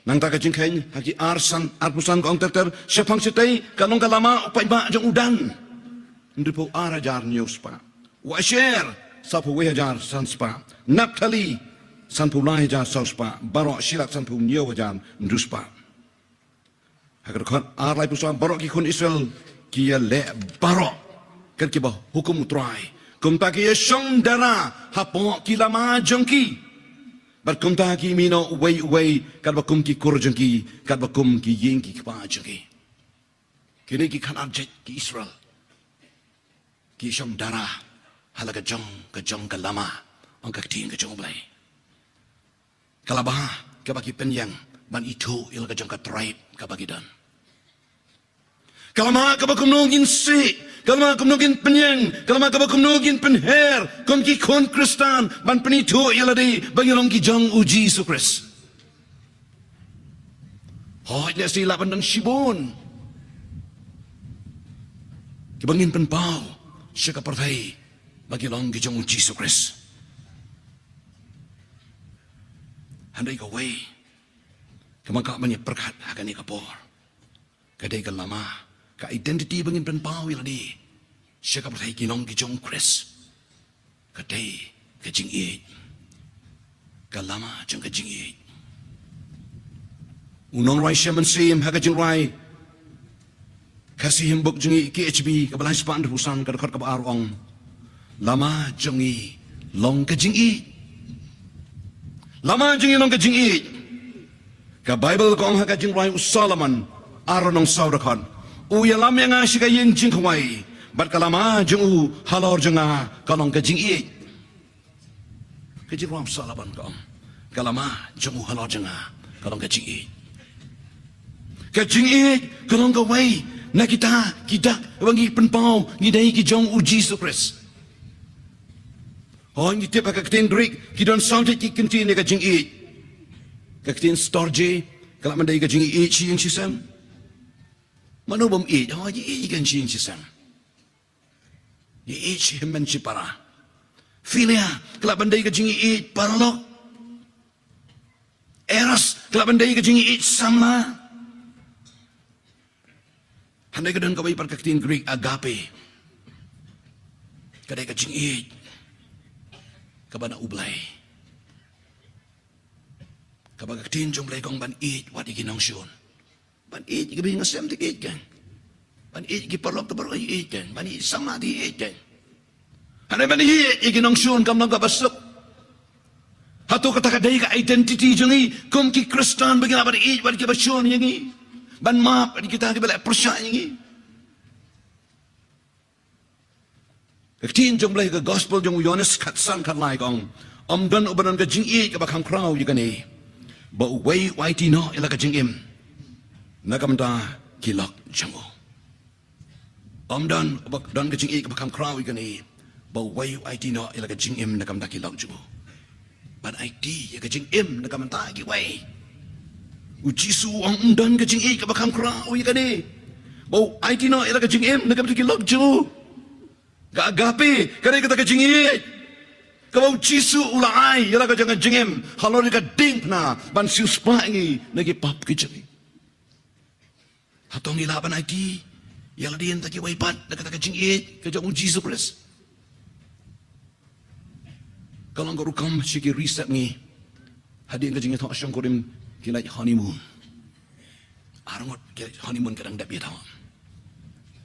Nangta ka jingkheiñ ha ki ar san, arphew san, ka ong ter ter, shaphang shatei kan long ka lama u paidbah jong u Dan, hynriewphew ar hajar hynñiew spah. U Asher sawphew wei hajar san spah. Naphtali sanphew lai hajar saw spah. Baroh shi lak sanphew hynñiew hajar hynriew spah. Ha ka dkhot ar laiphew saw, baroh ki khun Israel ki ïaleh baroh kat kiba hukum u Trai. Kumta ki ïashong dara hapoh ki lama jong ki. Bad kumta ki mih noh uwei uwei katba kum ki kur jong ki, katba kum ki ïing ki kpa jong ki. Kine ki khatar jait ki Israel ki shong dara ha la ka jong ka jong ka lama, ong ka ktien ka jong U Blei. Ka lama kaba ki pynïeng ban ithuh ïa la ka jong ka tribe kaba ki don. Ka lama kaba kumno ngin sih, ka lama kumno ngin pynïeng, ka lama kaba kumno ngin pynher kum ki khun Khristan ban pynithuh ïa lade ba ngi long ki jong U Jisu Khrist. Hooid, lehse lah ban don shibun kiba ngin pynpaw sha ka pyrthei ba ngi long ki jong U Jisu Khrist. Hynrei kawei kaba nga kwah ban ïa pyrkhat ha kane ka por, ka dei ka lama, ka identity ba ngin pynpaw ïa lade sha ka pyrthei ki long ki jong U Khrist. Ka dei ka jingïeit, ka lama jong ka jingïeit. U nongrwai shem mynsiem ha ka jingrwai Khasi Hymnbook jong ngi, K H B, kaba lai spah hynriewphew san, ka dkhot kaba ar u ong: Lama jong ngi long ka jingïeit. Lama jong ngi long ka jingïeit. Ka Baibl ka ong ha ka jingrwai u Solomon, ar lynnong saw dkhot: U ïalam ïa nga sha ka ïing jingkhawai, bad ka lama jong u halor jong nga ka long ka jingïeit. Ka jingrwai u Solomon ka ong, ka lama jong u halor jong nga ka long ka jingïeit. Ka jingïeit ka long kawei na kita ki dak ba ngi pynpaw ngi dei ki jong U Jisu Khrist. Hooid, ngi tip ha ka ktien Greek ki don saw tylli ki kyntien ïa ka jingïeit. Ka ktien storge ka lah ban dei ka jingïeit shi ïing shi sem. Mano bym ïeit? Hooid, ïeit ïa ka shi ïing shi sem. Ïeit shi hynmen shi para. Philia ka lah ban dei ka jingïeit paralok. Eros ka lah ban dei ka jingïeit samla. Hynrei ka don kawei pat ka ktien Greek, agape. Ka dei ka jingïeit kaba na U Blei. Kaba ka ktien jong U Blei ka ong ban ïeit wat ïa ki nongshun. Ban ïeit ïa kiba ïeit, nga sem te ïeit kein. Ban ïeit ïa ki paralok te baroh ïeit kein. Ban ïeit samla te ïeit kein. Hynrei ban ïeit ïa ki nongshun kam long kaba suk. Hato kata ka dei ka identity jong ngi kum ki Khristan, ba ngi lah ban ïeit wat ïa kiba shun ïa ngi, ban map ïa kita kiba leh pyrshah ïa ngi? Ka ktien jong U Blei, ka gospel jong u Ïoannis khatsan khatlai ka ong: Ym don uba don ka jingïeit kaba kham khraw ïa kane, ba uwei u aiti noh ïa la ka jingim na ka bynta ki lok jong u. Ym don uba don ka jingïeit kaba kham khraw ïa kane, ba uwei u aiti noh ïa la ka jingim na ka bynta ki lok jong u. Ban aiti ïa ka jingim na ka bynta kiwei. U Jisu u ong ym don ka jingïeit kaba kham khraw ïa kane, ba u aiti noh ïa la ka jingim na ka bynta ki lok jong u. Ka agape ka dei kata ka jingïeit kaba U Jisu u la ai ïa la ka jong ka jingim halor ïa ka diengphna, ban siewspah ïa ngi na ki pap ki jong ngi. Hato ngi lah ban aiti ïa lade na kita kiwei pat da kata ka jingïeit ka jong U Jisu Khrist? Ka long ka rukom sha ki ri sepngi. Hadien ka jingïathoh shongkurim ki leit honeymoon. Arngut ki leit honeymoon, ka dang dep ïathoh.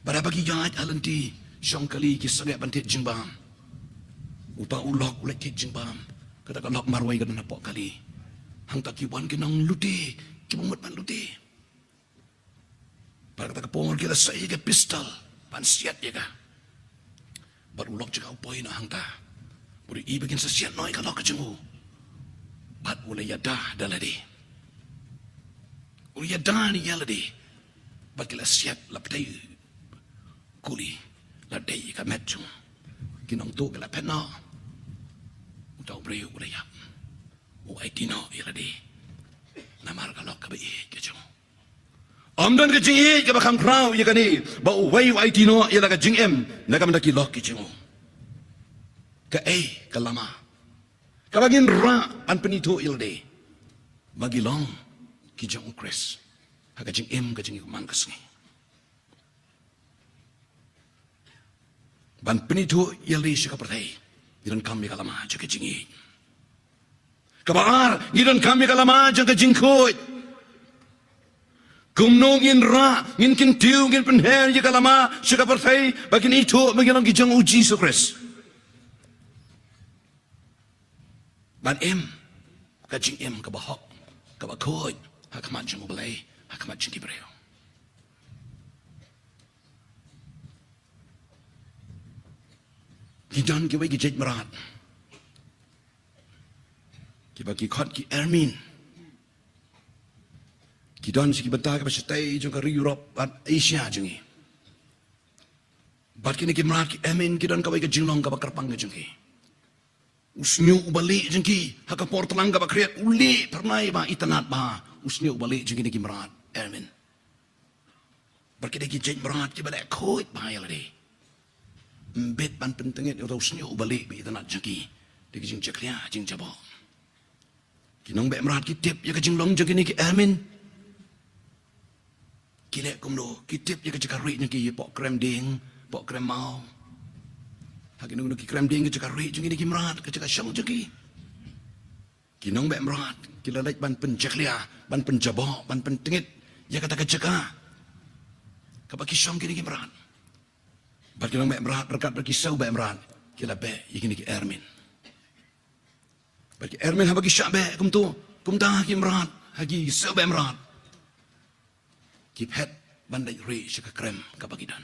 Bad haba ki ïaid ha lynti shong kali, ki sangeh ban thied jingbam. Uta u lok u leit thied jingbam. Kata ka lok marwei ka don hapoh kali. Hangta ki wan ki nonglute kiba mut ban lute. Bad kata ka por ki la sei ïa ka pistol ban siat ïa ka. Bad u lok jong ka u poi noh hangta. Bad u ïohi ba kin sa siat noh ïa ka lok ka jong u. Bad u la ïada da lade. U la ïada ïa lade. Bad ki la siat, la ptei kuli, la dei ïa ka met jong u. Ki nongtuh ki la phet noh. Uta u briew u la ïap. U aiti noh ïa lade namar ka lok kaba ïeit ka jong u. Ym don ka jingïeit kaba kham khraw ïa kane, ba uwei u aiti noh ïa la ka jingim na ka bynta ki lok ki jong u. Kaei ka lama kaba ngin rah ban pynithuh ïa lade ba ngi long ki jong U Khrist ha ka jingim ka jong ngi man ka sngi? Ban pynithuh ïa lade sha ka pyrthei, ngi donkam ïa ka lama jong ka jingïeit. Kaba ar, ngi donkam ïa ka lama jong ka jingkhuid. Kumno ngin rah, ngin kyntiew, ngin pynher ïa ka lama sha ka pyrthei ba kin ithuh ba ngi long ki jong U Jisu Khrist? Ban im ka jingim kaba hok, kaba khuid ha khmat jong U Blei, ha khmat jong ki briew. Ki don kiwei ki jait mrad kiba ki khot ki ermine. Ki don sha ki bynta kiba shatei jong ka ri Europe bad Asia jong ngi. Bad kine ki mrad ki ermine ki don kawei ka jinglong kaba kyrpang ka jong ki. U shñiuh uba lieh jong ki ha ka por tlang kaba khriat u lieh phyrnai bha, itynnad bha u shñiuh uba lieh jong kine ki mrad ermine. Bad ki dei ki jait mrad kiba leh khuid bha ïa lade. Ym bit ban pyntngit ïa uta u shñiuh uba lieh ba itynnad jong ki da ki jingjakhlia jingjaboh. Ki nongbeh mrad ki tip ïa ka jinglong jong kine ki ermine. Ki leh kumno? Ki tip ïa ka jaka rieh jong ki hapoh krem dieng, hapoh krem maw. Ha kino kino ki krem dieng ka jaka rieh jong kine ki mrad, ka jaka shong jong ki. Ki Ki nongbeh mrad ki la leit ban pynjakhlia, ban pynjaboh, ban pyntngit ïa kata ka jaka kaba ki shong kine ki mrad. Bad ki nongbeh mrad ryngkat bad ki sewbeh mrad ki la beh ïa kine ki ermine. Bad ki ermine haba ki shah beh kumto, kumta ki mrad ha ki sewbeh mrad ki phet ban leit rieh sha ka krem kaba ki don.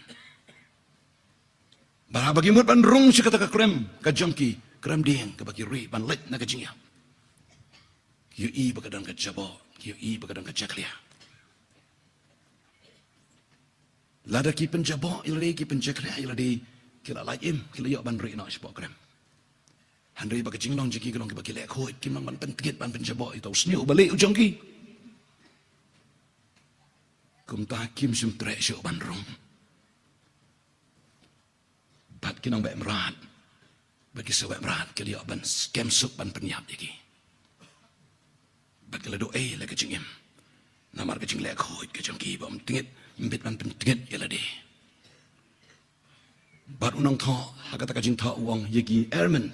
Bad haba ki mut ban rung sha kata ka krem ka jong ki, krem dieng kaba ki rieh ban leit na ka jingïap, ki ïohi ba ka don ka jaboh, ki ïohi ba ka don ka jakhlia. Lada ki pynjaboh ïa lade, ki pynjakhlia ïa lade, ki la lait im, ki la ïoh ban rieh noh shapoh krem. Hynrei ba ka jinglong jong ki ka long kiba ki leh khuid, kim long ban pyntngit, ban pynjaboh ïa uta u sniew uba lieh u jong ki. Kumta kim shym treh shuh ban rung. Bad ki nongbeh mrad bad ki sewbeh mrad ki la ïoh ban skhem suk ban pynïap ïa ki. Bad ki la duh ei la ka jingim namar ka jingleh khuid ka jong ki ba ym tngit, ym bit ban pyntngit ïa lade. Bad u nongthoh ha kata ka jingthoh u ong ïa ki ermine,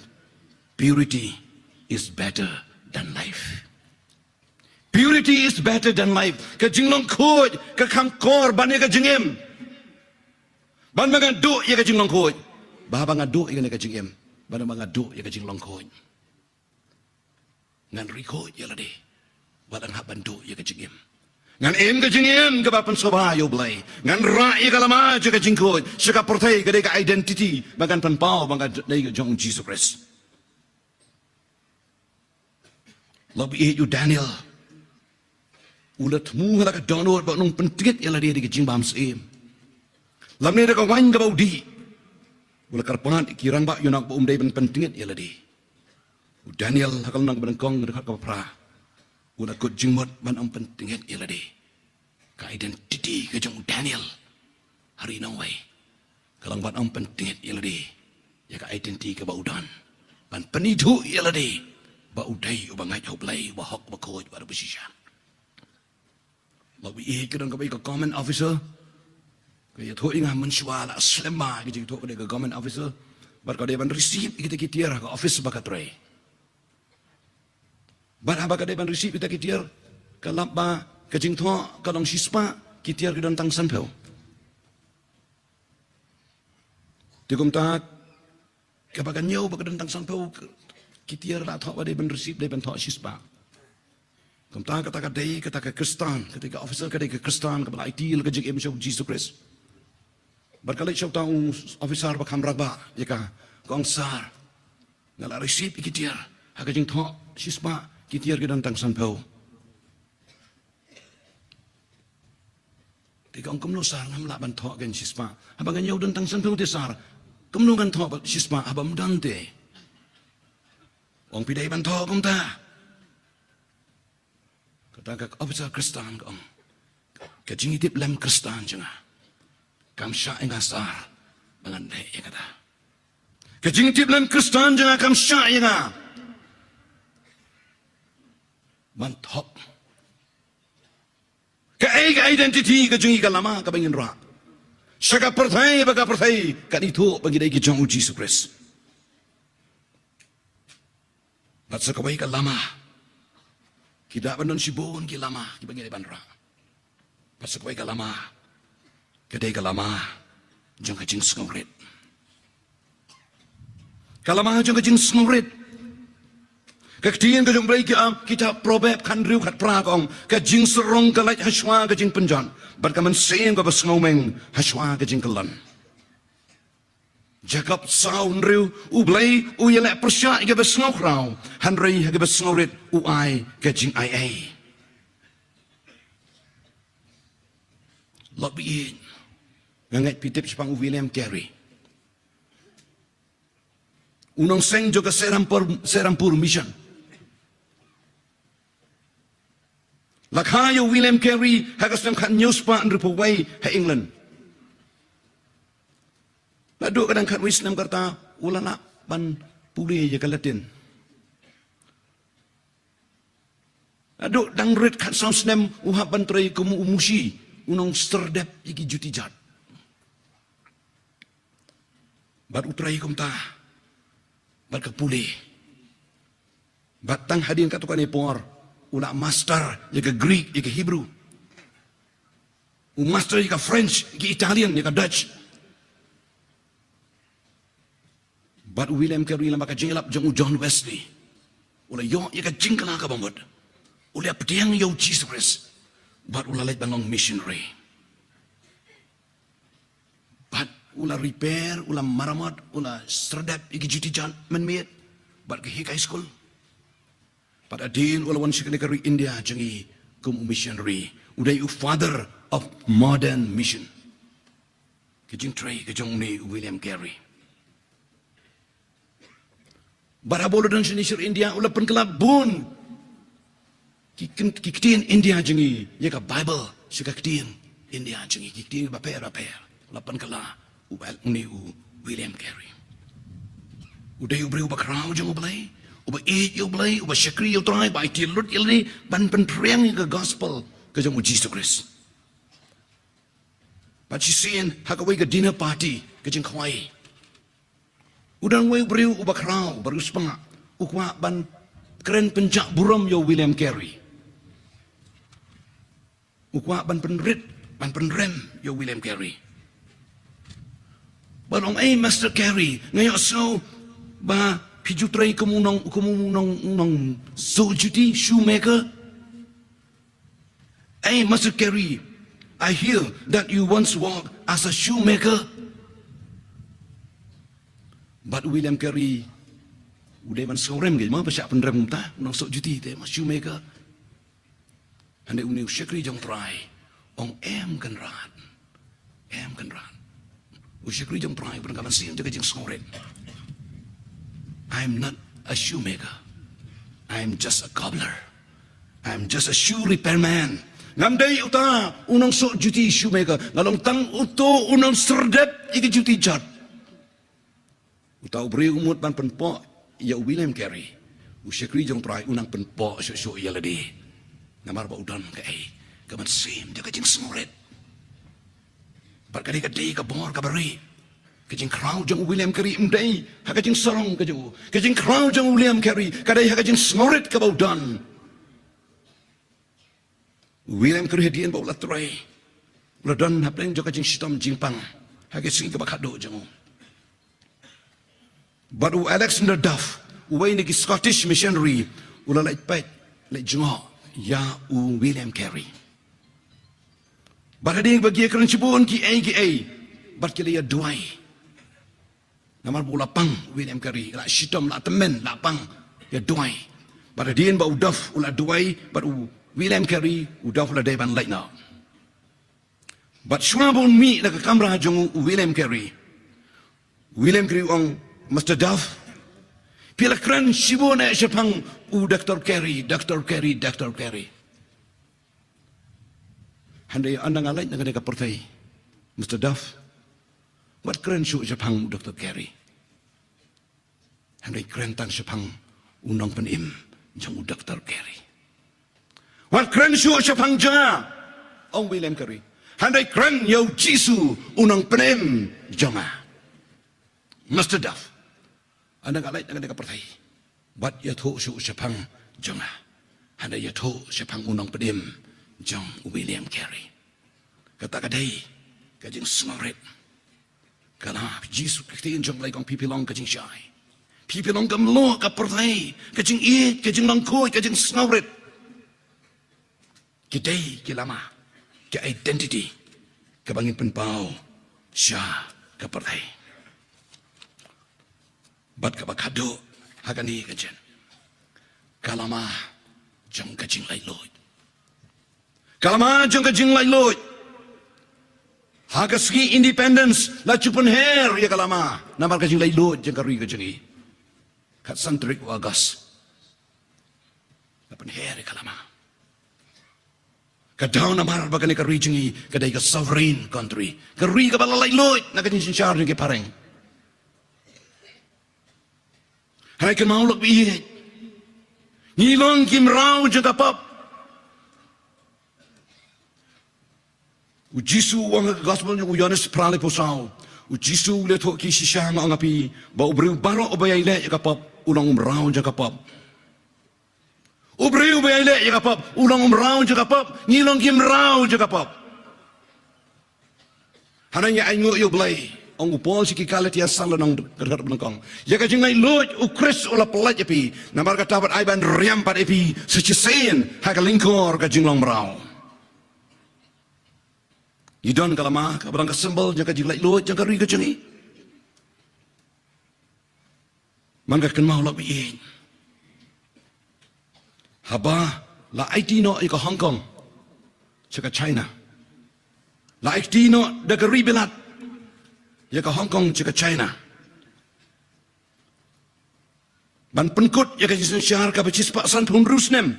"Purity is better than life." Purity is better than life. Ka jinglong khuid ka kham kor ban ïa ka jingim. Ban ba nga duh ïa ka jinglong khuid. Ba, ba nga duh ïa ka jingim. Ban ba nga duh ïa ka jinglong khuid, ngan rieh khuid ïa lade. Ba dang hap ban duh ïa ka jingim. Ngan im ka jingim kaba pynsngewbha ïa U Blei. Ngan rah ïa ka lama jong ka jingkhuid. Sha ka pyrthei ka dei ka identity ba ngan pynpaw ba nga dei ka jong U Jisu Khrist. Lok ba ïeit, u Daniel u la thmu ha la ka dohnud ba un ym pyntngit ïa lade da ka jingbam syiem. Lymne da ka waiñ kaba u dih u la kyrpad ïa ki rangbah ïa u nongpynim ba um dei ban pyntngit ïa lade. U Daniel ha ka lynnong ba nyngkong dkhot kaba phra u la kut jingmut ban ym pyntngit ïa lade. Ka identity ka jong u Daniel ha ri nongwei ka long ban ym pyntngit ïa lade ïa ka identity kaba u don, ban pynithuh ïa lade ba u dei uba ngeit ha U Blei, uba hok, uba khuid bad uba shisha. Lok ba ïeit, ka don kaba ïeit ka government officer. Ka ïathuh ïa nga mynshuwa la slem bha ka jingïathuh ka dei ka government officer. Bad ka dei ban receive ïa kita ki tiar ha ka office ba ka trei. Bad haba ka dei ban receive ïa kita ki tiar ka lap ba ka jingthoh ka long shispah, ki tiar ki don tang sanphew. Te kumta kaba ka ñiew ba ka don tang sanphew ki tiar la thoh ba dei ban receive, dei ban thoh shispah. Kumta kata ka dei, kata ka Khristan, kata ka officer ka dei ka Khristan kaba la aiti ïa ka jingim sha U Jisu Khrist. Bad ka leit sha uta u officer ba kham rangbah ïa ka, ka ong, "Sir, nga la receive ïa ki tiar ha ka jingthoh shispah, ki tiar ki don tang sanphew." Te ka ong, "Kumno sir, ngam lah ban thoh kein shispah? Haba nga ñiew don tang sanphew te sir, kumno ngan thoh shispah haba ym don te?" Ong, "Phi dei ban thoh kumta." Kata ka officer Khristan ka ong, "Ka jingïatiplem Khristan jong nga kam shah ïa nga sir ba ngan leh ïa kata. Ka jingïatiplem Khristan jong nga kam shah ïa nga ban thoh kaei ka identity ka jong ngi, ka lama kaba ngin rah sha ka pyrthei ba ka pyrthei kan ithuh ba ngi dei ki jong U Jisu Khrist." Bad sa kawei ka lama, ki da ban don shibun ki lama kiba ngi dei ban rah. Bad sa kawei ka lama ka dei ka lama jong ka jingsngewrit. Ka lama jong ka jingsngewrit. Ka ktien ka jong U Blei ki ong, kitab Proverb khathynriew khatphra ka ong, "Ka jingsarong ka lait hashwa ka jingpynjot, bad ka mynsiem kaba sngewmeng hashwa ka jingkyllon." Jakob saw hynriew, U Blei u ïaleh pyrshah ïa kiba sngewkhraw, hynrei ha kiba sngewrit u ai ka jingaiei. Lok ba ïeit, nga ngeit phi tip shaphang u William Carey, u nongseng jong ka Serampore, Serampore Mission. La kha ïa u William Carey ha ka snem khathynñiew spah hynriewphew wei ha England. Naduh ka dang khatwei snem ka rta u la lah ban pule ïa ka Latin. Naduh dang rit khatsaw snem u hap ban trei kum u mushi, u nongsyrdep ïa ki juti jait. Bad u trei kumta bad ka pule. Bad tang hadien katto katne por, u la master ïa ka Greek, ïa ka Hebrew. U master ïa ka French, ïa ka Italian, ïa ka Dutch. Bad u William Carey, lem bad ka jingïalap jong u John Wesley, u la ïoh ïa ka jingkylla kaba mut. U la pdiang ïa u Jisu Khrist. Bad u la leit ban long missionary. Bad u la repair, u la maramot, u la serdep ïa ki juti jot mynmiet. Bad ka Hick High School. Bad hadien u la wan sha kane ka ri India jong ngi kum u missionary. U dei u father of modern mission. Ka jingtrei ka jong une u William Carey. Bad haba u la don shane sha India, u la pynkylla bun ki ktien, ki ktien India jong ngi, ïa ka Bible sha ka ktien India jong ngi, ki ktien bapher bapher. U la pynkylla u Wel-, une u William Carey. U dei u briew uba khraw jong U Blei, uba ïeit ïa U Blei, uba shakri ïa U Trai, ba aiti lut ïa lade ban pynphriang ïa ka gospel ka jong u Jisu Khrist. Bad shisien ha kawei ka dinner party, ka jingkhwai, u don uwei u briew uba khraw, uba riewspah, u kwah ban kren pynjah burom ïa u William Carey. U kwah ban pynrit, ban pynrem ïa u William Carey. Bad u ong, "Ei, Mister Carey, nga ïohsngew ba phi ju trei kum u nong, kum u nong, u nongsoh juti, shoemaker. Ei, Mister Carey, I hear that you once worked as a shoemaker." Bad u William Carey u dei ban sngewrem, ka ma ba shah pynrem kumta, u nongsoh juti te ma shoemaker. Hynrei une u shakri jong U Trai u ong, "Em, Kynrad. Em, Kynrad." U shakri jong U Trai u pyndonkam mynsiem da ka jingsngewrit. "I'm not a shoemaker. I'm just a cobbler. I'm just a shoe repairman." Ngam dei uta u nongsoh juti, shoemaker. Nga long tang uto u nongserdep ïa ki juti jot. Uta u briew u mut ban pynpoh ïa u William Carey. U shakri jong U Trai u nang pynpoh shuh shuh ïa lade. Namar ba u don kaei, ka mynsiem da ka jingsngewrit. Bad ka dei, ka dei ka bor kaba rieh. Ka jingkhraw jong u William Carey ym dei ha ka jingsarong ka jong u. Ka jingkhraw jong u William Carey ka dei ha ka jingsngewrit kaba u don. U William Carey hadien ba u la trei, u la don hapdeng jong ka jingshitom jingpang ha ka sngi kaba khatduh jong u. Bad u Alexander Duff, uwei na ki Scottish missionary, u la leit peit, leit jngoh ïa u William Carey. Bad hadien ba ki ïakren shibun kiei kiei, bad ki la ïaduwai. Namar ba u la pang u William Carey, la shitom, la tymmen, la pang, ïaduwai. Bad hadien ba u Duff u la duwai bad u William Carey, u Duff u la dei ban leit noh. Bad shuwa ba un mih na ka kamra jong u William Carey, u William Carey u ong, "Mister Duff, phi la kren shibun eh shaphang u Doktor Carey, Doktor Carey, Doktor Carey. Hynrei ynda nga leit na kane ka pyrthei, Mister Duff, wat kren shuh shaphang u Doktor Carey. Hynrei kren tang shaphang u nongpynim jong u Doktor Carey. Wat kren shuh shaphang jong nga," ong William Carey. "Hynrei kren ïa u Jisu u nongpynim jong nga. Mister Duff, ynda nga leit na kane ka pyrthei, wat ïathuh shuh shaphang jong nga. Hynrei ïathuh shaphang u nongpynim jong u William Carey." Kata ka dei ka jingsngewrit. Ka la Jisu, ka ktien jong U Blei ka ong, "Phi phi long ka jingshai. Phi phi long ka mluh ka pyrthei, ka jingïeit, ka jinglong khuid, ka jingsngewrit. Ki dei ki lama, ki identity kaba ngin pynpaw sha ka pyrthei." Bad kaba khadduh ha kane ka jingkren, ka lama jong ka jinglaitluid. Ka lama jong ka jinglaitluid. Ha ka sngi independence la ju pynher ïa ka lama namar ka jinglaitluid jong ka ri ka jong ngi. Khatsan tarik u August la pynher ïa ka lama. Ka daw namar ba kane ka ri jong ngi ka dei ka sovereign country, ka ri kaba la laitluid na ka jingsynshar jong ki phareng. Hynrei kynmaw lok ba ïeit, ngi long ki mraw jong ka pop. U Jisu u ong ha ka gospel jong u Ïoannis phra laiphew saw, u Jisu u la ïathuh ïa ki shisha, "Nga ong ha phi ba u briew baroh uba ïaileh ïa ka pop u long u mraw jong ka pop." U briew ba ïai leh ïa ka pop u long u mraw jong ka pop, ngi long ki mraw jong ka pop. Hana ngi ainguh ïa U Blei, ong u Paul sha ki Galatia san lynnong dkhot ba nyngkong, ïa ka jinglaitluid U Khrist u la pynlait ïa phi, namar kata bad ai ban riam pat ïa phi sa shisien ha ka lyngkor ka jinglong mraw. Ngi don ka lama kaba long ka symbol jong ka jinglaitluid jong ka ri ka jong ngi. Man ka kynmaw lok ba ïeit, haba la aiti noh ïa ka Hong Kong sha ka China, la aiti noh da ka ri Bilat ïa ka Hong Kong sha ka China, ban pynkut ïa ka jingsynshar kaba shispah sanphew hynriew snem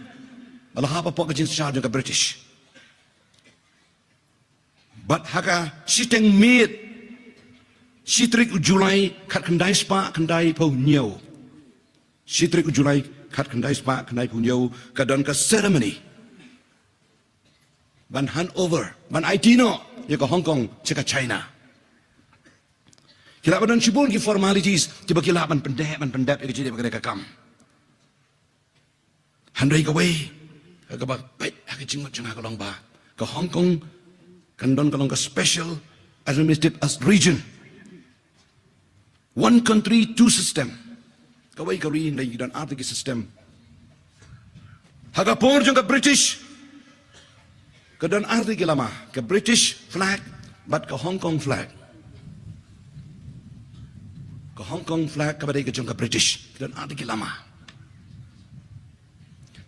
ba la hap hapoh ka jingsynshar jong ka British. Bad ha ka shiteng miet, shi tarik u July khatkhyndai spah khyndaiphew hynñiew, shi tarik u July khatkhyndai spah khyndaiphew hynñiew, ka don ka ceremony ban hand over, ban aiti noh ïa ka Hong Kong sha ka China. Ki lah ban don shibun ki formalities kiba ki lah ban pyndep, ban pyndep ïa ka jingdep kane ka kam. Hynrei kawei kaba peit ha ka jingmut jong nga ka long ba ka Hong Kong kan don ka long ka special administrative as region. One country, two system. Kawei ka ri hynrei ki don artylli ki system. Ha ka por jong ka British ka don artylli ki lama, ka British flag bad ka Hong Kong flag. Ka Hong Kong flag kaba dei ka jong ka British, ka don artylli ki lama.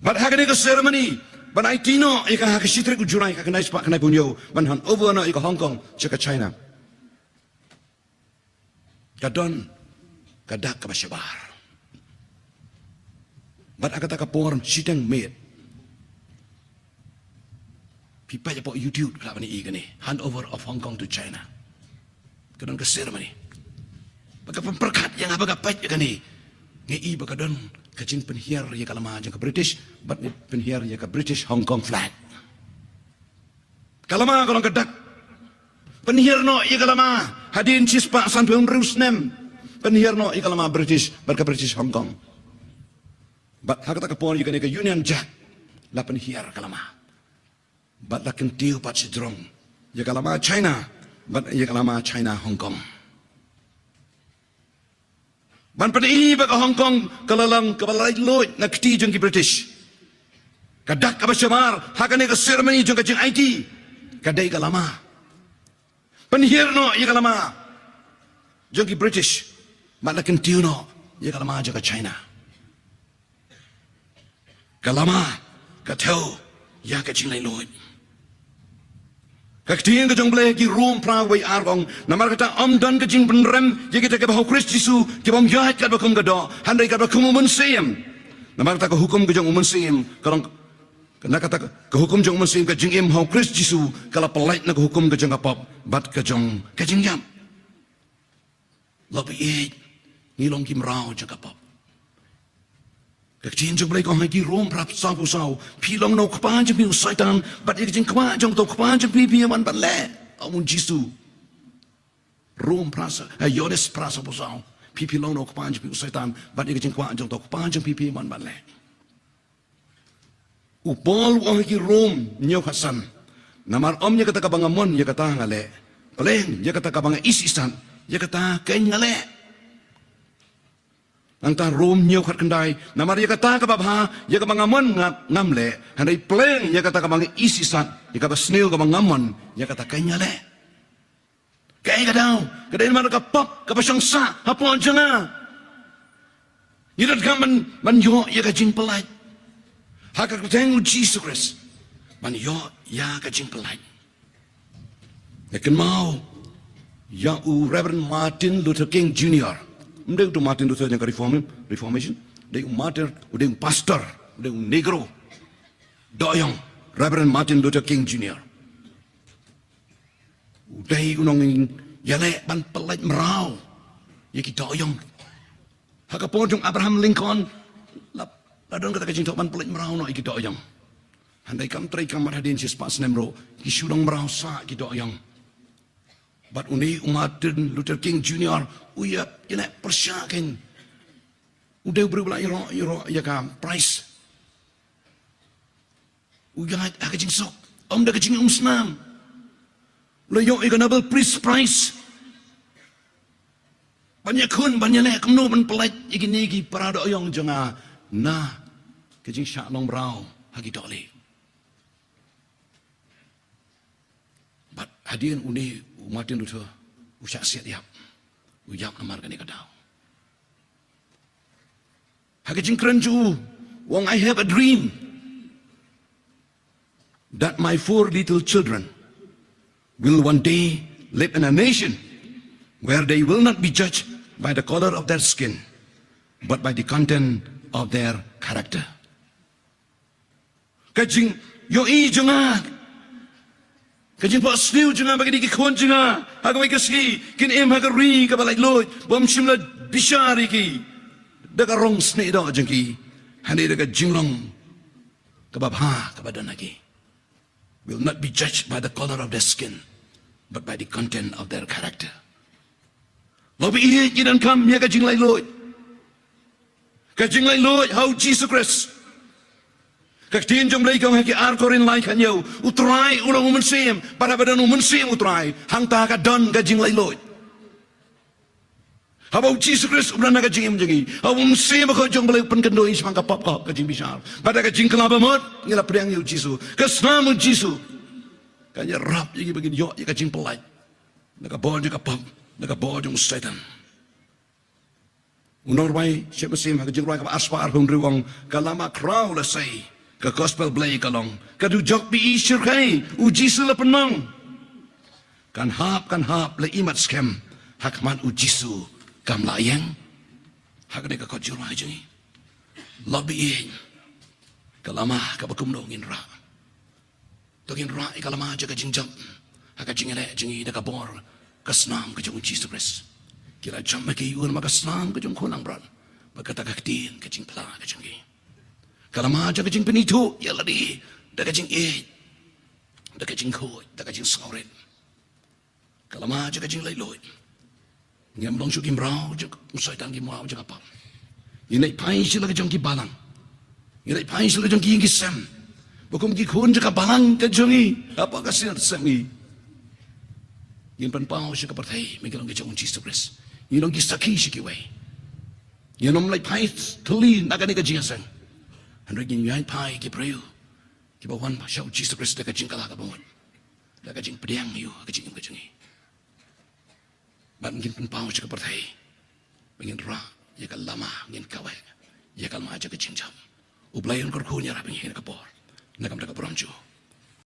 Bad ha kane ka ceremony ban aiti noh ïa ka ha ka shi tarik u July khatkhyndai spah khyndaiphew hynñiew, ban hand over noh ïa ka Hong Kong sha ka China, ka don ka dak kaba shabar. Bad ha kata ka por shiteng miet, phi peit hapoh YouTube ka lah ban ïohi kane, hand over of Hong Kong to China. Ka don ka ceremony. Bad kaba pyrkhat ïa nga haba nga peit ïa kane, nga i ba ka don ka jingpynhiar ïa ka lama jong ka British bad pynhiar ïa ka British Hong Kong flag. Ka lama ka long ka dak. Pynhiar noh ïa ka lama hadien shispah sanphew hynriew snem. Pynhiar noh ïa ka lama British bad ka British Hong Kong. Bad ha kata ka por ïa kane ka Union Jack la pynhiar ka lama. Bad la kyntiew pat shajrong ïa ka lama China bad ïa ka lama China Hong Kong. Ban pyni ba ka Hong Kong ka la long kaba laitluid na kti jong ki British. Ka dak kaba shabar ha kane ka ceremony jong ka jingaiti ka dei ka lama. Pynhiar noh ïa ka lama jong ki British bad la kyntiew noh ïa ka lama jong ka China. Ka lama ka thew ïa ka jinglaitluid. Ka ktien ka jong U Blei ha ki Rom phra wei ar ka ong, namar kata ym don ka jingpynrem ïa kita kiba ha U Khrist Jisu, kiba ym ïaid katba kum ka doh, hynrei katba kum u Mynsiem. Namar kata ka hukum ka jong u Mynsiem ka long, na kata ka hukum jong u Mynsiem, ka jingim ha U Khrist Jisu ka la pynlait na ka hukum ka jong ka pop bad ka jong ka jingïap. Lok ba ïeit, ngi long ki mraw jong ka pop. Ka ktien jong U Blei ka ong ha ki Rom phra sawphew saw, phi long na u kpa jong phi u Soitan bad ïa ka jingkwah jong uta u kpa jong phi phi ïa wan ban leh, ong u Jisu. Rom phra sa, eh, Ïoannis phra sawphew saw, phi phi long na u kpa jong phi u Soitan bad ïa ka jingkwah jong uta u kpa jong phi phi ïa wan ban leh. U Paul u ong ha ki Rom hynñiew khatsan, namar ym ïa kata kaba nga mon ïa kata nga leh, pleng ïa kata kaba nga isisat ïa kata keiñ nga leh. Nangta Rom hynñiew khatkhyndai, namar ïa kata kaba bha ïa kaba nga mon nga, ngam leh, hynrei pleng ïa kata kaba nga isisat, ïa kaba sniew kaba nga mon, ïa kata keiñ nga leh. Kaei ka daw? Ka dei namar ka pop kaba shong sah hapoh jong nga. Ngi donkam ban, ban ïoh ïa ka jingpynlait ha ka kyrteng u Jisu Khrist, ban ïoh ïa ka jingpynlait. Nga kynmaw ïa u Reverend Martin Luther King Junior. Ym dei utu Martin Luther jong ka Reform-, Reformation. Dei u Martin, u dei u pastor, u dei u Negro. Doh ïong, Reverend Martin Luther King Junior. U dei u nongïaleh ban pynlait mraw ïa ki doh ïong. Ha ka por jong Abraham Lincoln la, la don kata ka jingthoh ban pynlait mraw noh ïa ki doh ïong. Hynrei kam trei kam mat, hadien shispah snem ruh ki shu long mraw sah ki doh ïong. Bad une u Martin Luther King Junior u ïa, ïaleh pyrshah keiñ. U dei u briew ba la ïaroh, ïaroh ïa ka prize. U ïaid ha ka jingsuk, ym da ka jingumsnam. U la ïoh ïa ka Nobel Peace Prize. Ban ïakhun, ban ïaleh kumno ban pyllait ïa kine ki para doh ïong jong nga na ka jingshah long mraw ha ki dohlieh. Bad hadien une u Martin Luther u shah siat ïap. U ïap namar kane ka daw. Ha ka jingkren jong u, u ong, "I have a dream that my four little children will one day live in a nation where they will not be judged by the color of their skin, but by the content of their character." Ka jingïohi jong nga, ka jingphohsniew jong nga ba kine ki khun jong nga ha kawei ka sngi kin im ha ka ri kaba laitluid, bym shym la bishar ïa ki da ka rong snieh doh jong ki, hynrei da ka jinglong kaba bha kaba don ha ki. Will not be judged by the color of their skin, but by the content of their character. Lok ba ïeit ngi donkam ïa ka jinglaitluid. Ka jinglaitluid ha u Jisu Khrist. Ka ktien jong U Blei ka ong ha ki ar Korinth lai khathynñiew, U Trai u long u mynsiem, bad haba don u mynsiem U Trai, hangta ka don ka jinglaitluid. Haba u Jisu Khrist u don ha ka jingim jong ngi, haba u Mynsiem Bakhuid jong U Blei u pynkynduh ïa ngi shaphang ka pop, ka jingbishar, bad da ka jingkylla bamut ngi la pdiang ïa u Jisu. Ka snam u Jisu kan ïarap ïa ngi ba ngin ïoh ïa ka jingpyllait na ka bor jong ka pop, na ka bor jong u Soitan. U nongrwai shithi mynsiem ha ka jingrwai kaba arspah arphew hynriew u ong, ka lama khraw la sei, ka gospel Blei ka long, ka dujok ba i shyrkhei, u Jisu la pynmong. Kan hap, kan hap la imat skhem ha khmat u Jisu kam lah ïeng. Ha kane ka kot jingrwai jong ngi, lok ba ïeit, ka lama kaba kumno ngin rah? To ngin rah ïa ka lama jong ka jingjop ha ka jingïaleh jong ngi da ka bor ka snam ka jong u Jisu Khrist. Ki la jop ma ki, namar ka snam ka jong u Khun Langbrot bad kata ka ktien ka jingphla ka jong ki. Ka lama jong ka jingpynithuh ïa lade da ka jingïeit, da ka jingkhuid, da ka jingsngewrit. Ka lama jong ka jinglaitluid. Ngim long shuh ki mraw jong u Soitan, ki mraw jong ka pop. Ngin leit phai sha la ka jong ki balang. Ngin leit phai sha la ka jong ki ïing ki sem, ba kum ki khun jong ka balang ka jong ngi, hapoh ka shnat sem ngi, ngin pynpaw sha ka pyrthei ba ngi long ki jong u Jisu Khrist. Ngin long ki sakhi sha kiwei. Ngin ym leit phai thylli na kane ka jingïaseng, hynrei ngin ïaid phai ki briew kiba wan sha u Jisu Khrist da ka jingkylla kaba mut, da ka jingpdiang ïa u ha ka jingim ka jong ngi. Bad ngin pynpaw sha ka pyrthei ba ngin rah ïa ka lama, ngin kaweh ïa ka lama jong ka jingjop. U Blei un kyrkhu ïa ngi, ïarap ïa ngi ha kane ka por, na ka bynta ka burom jong u.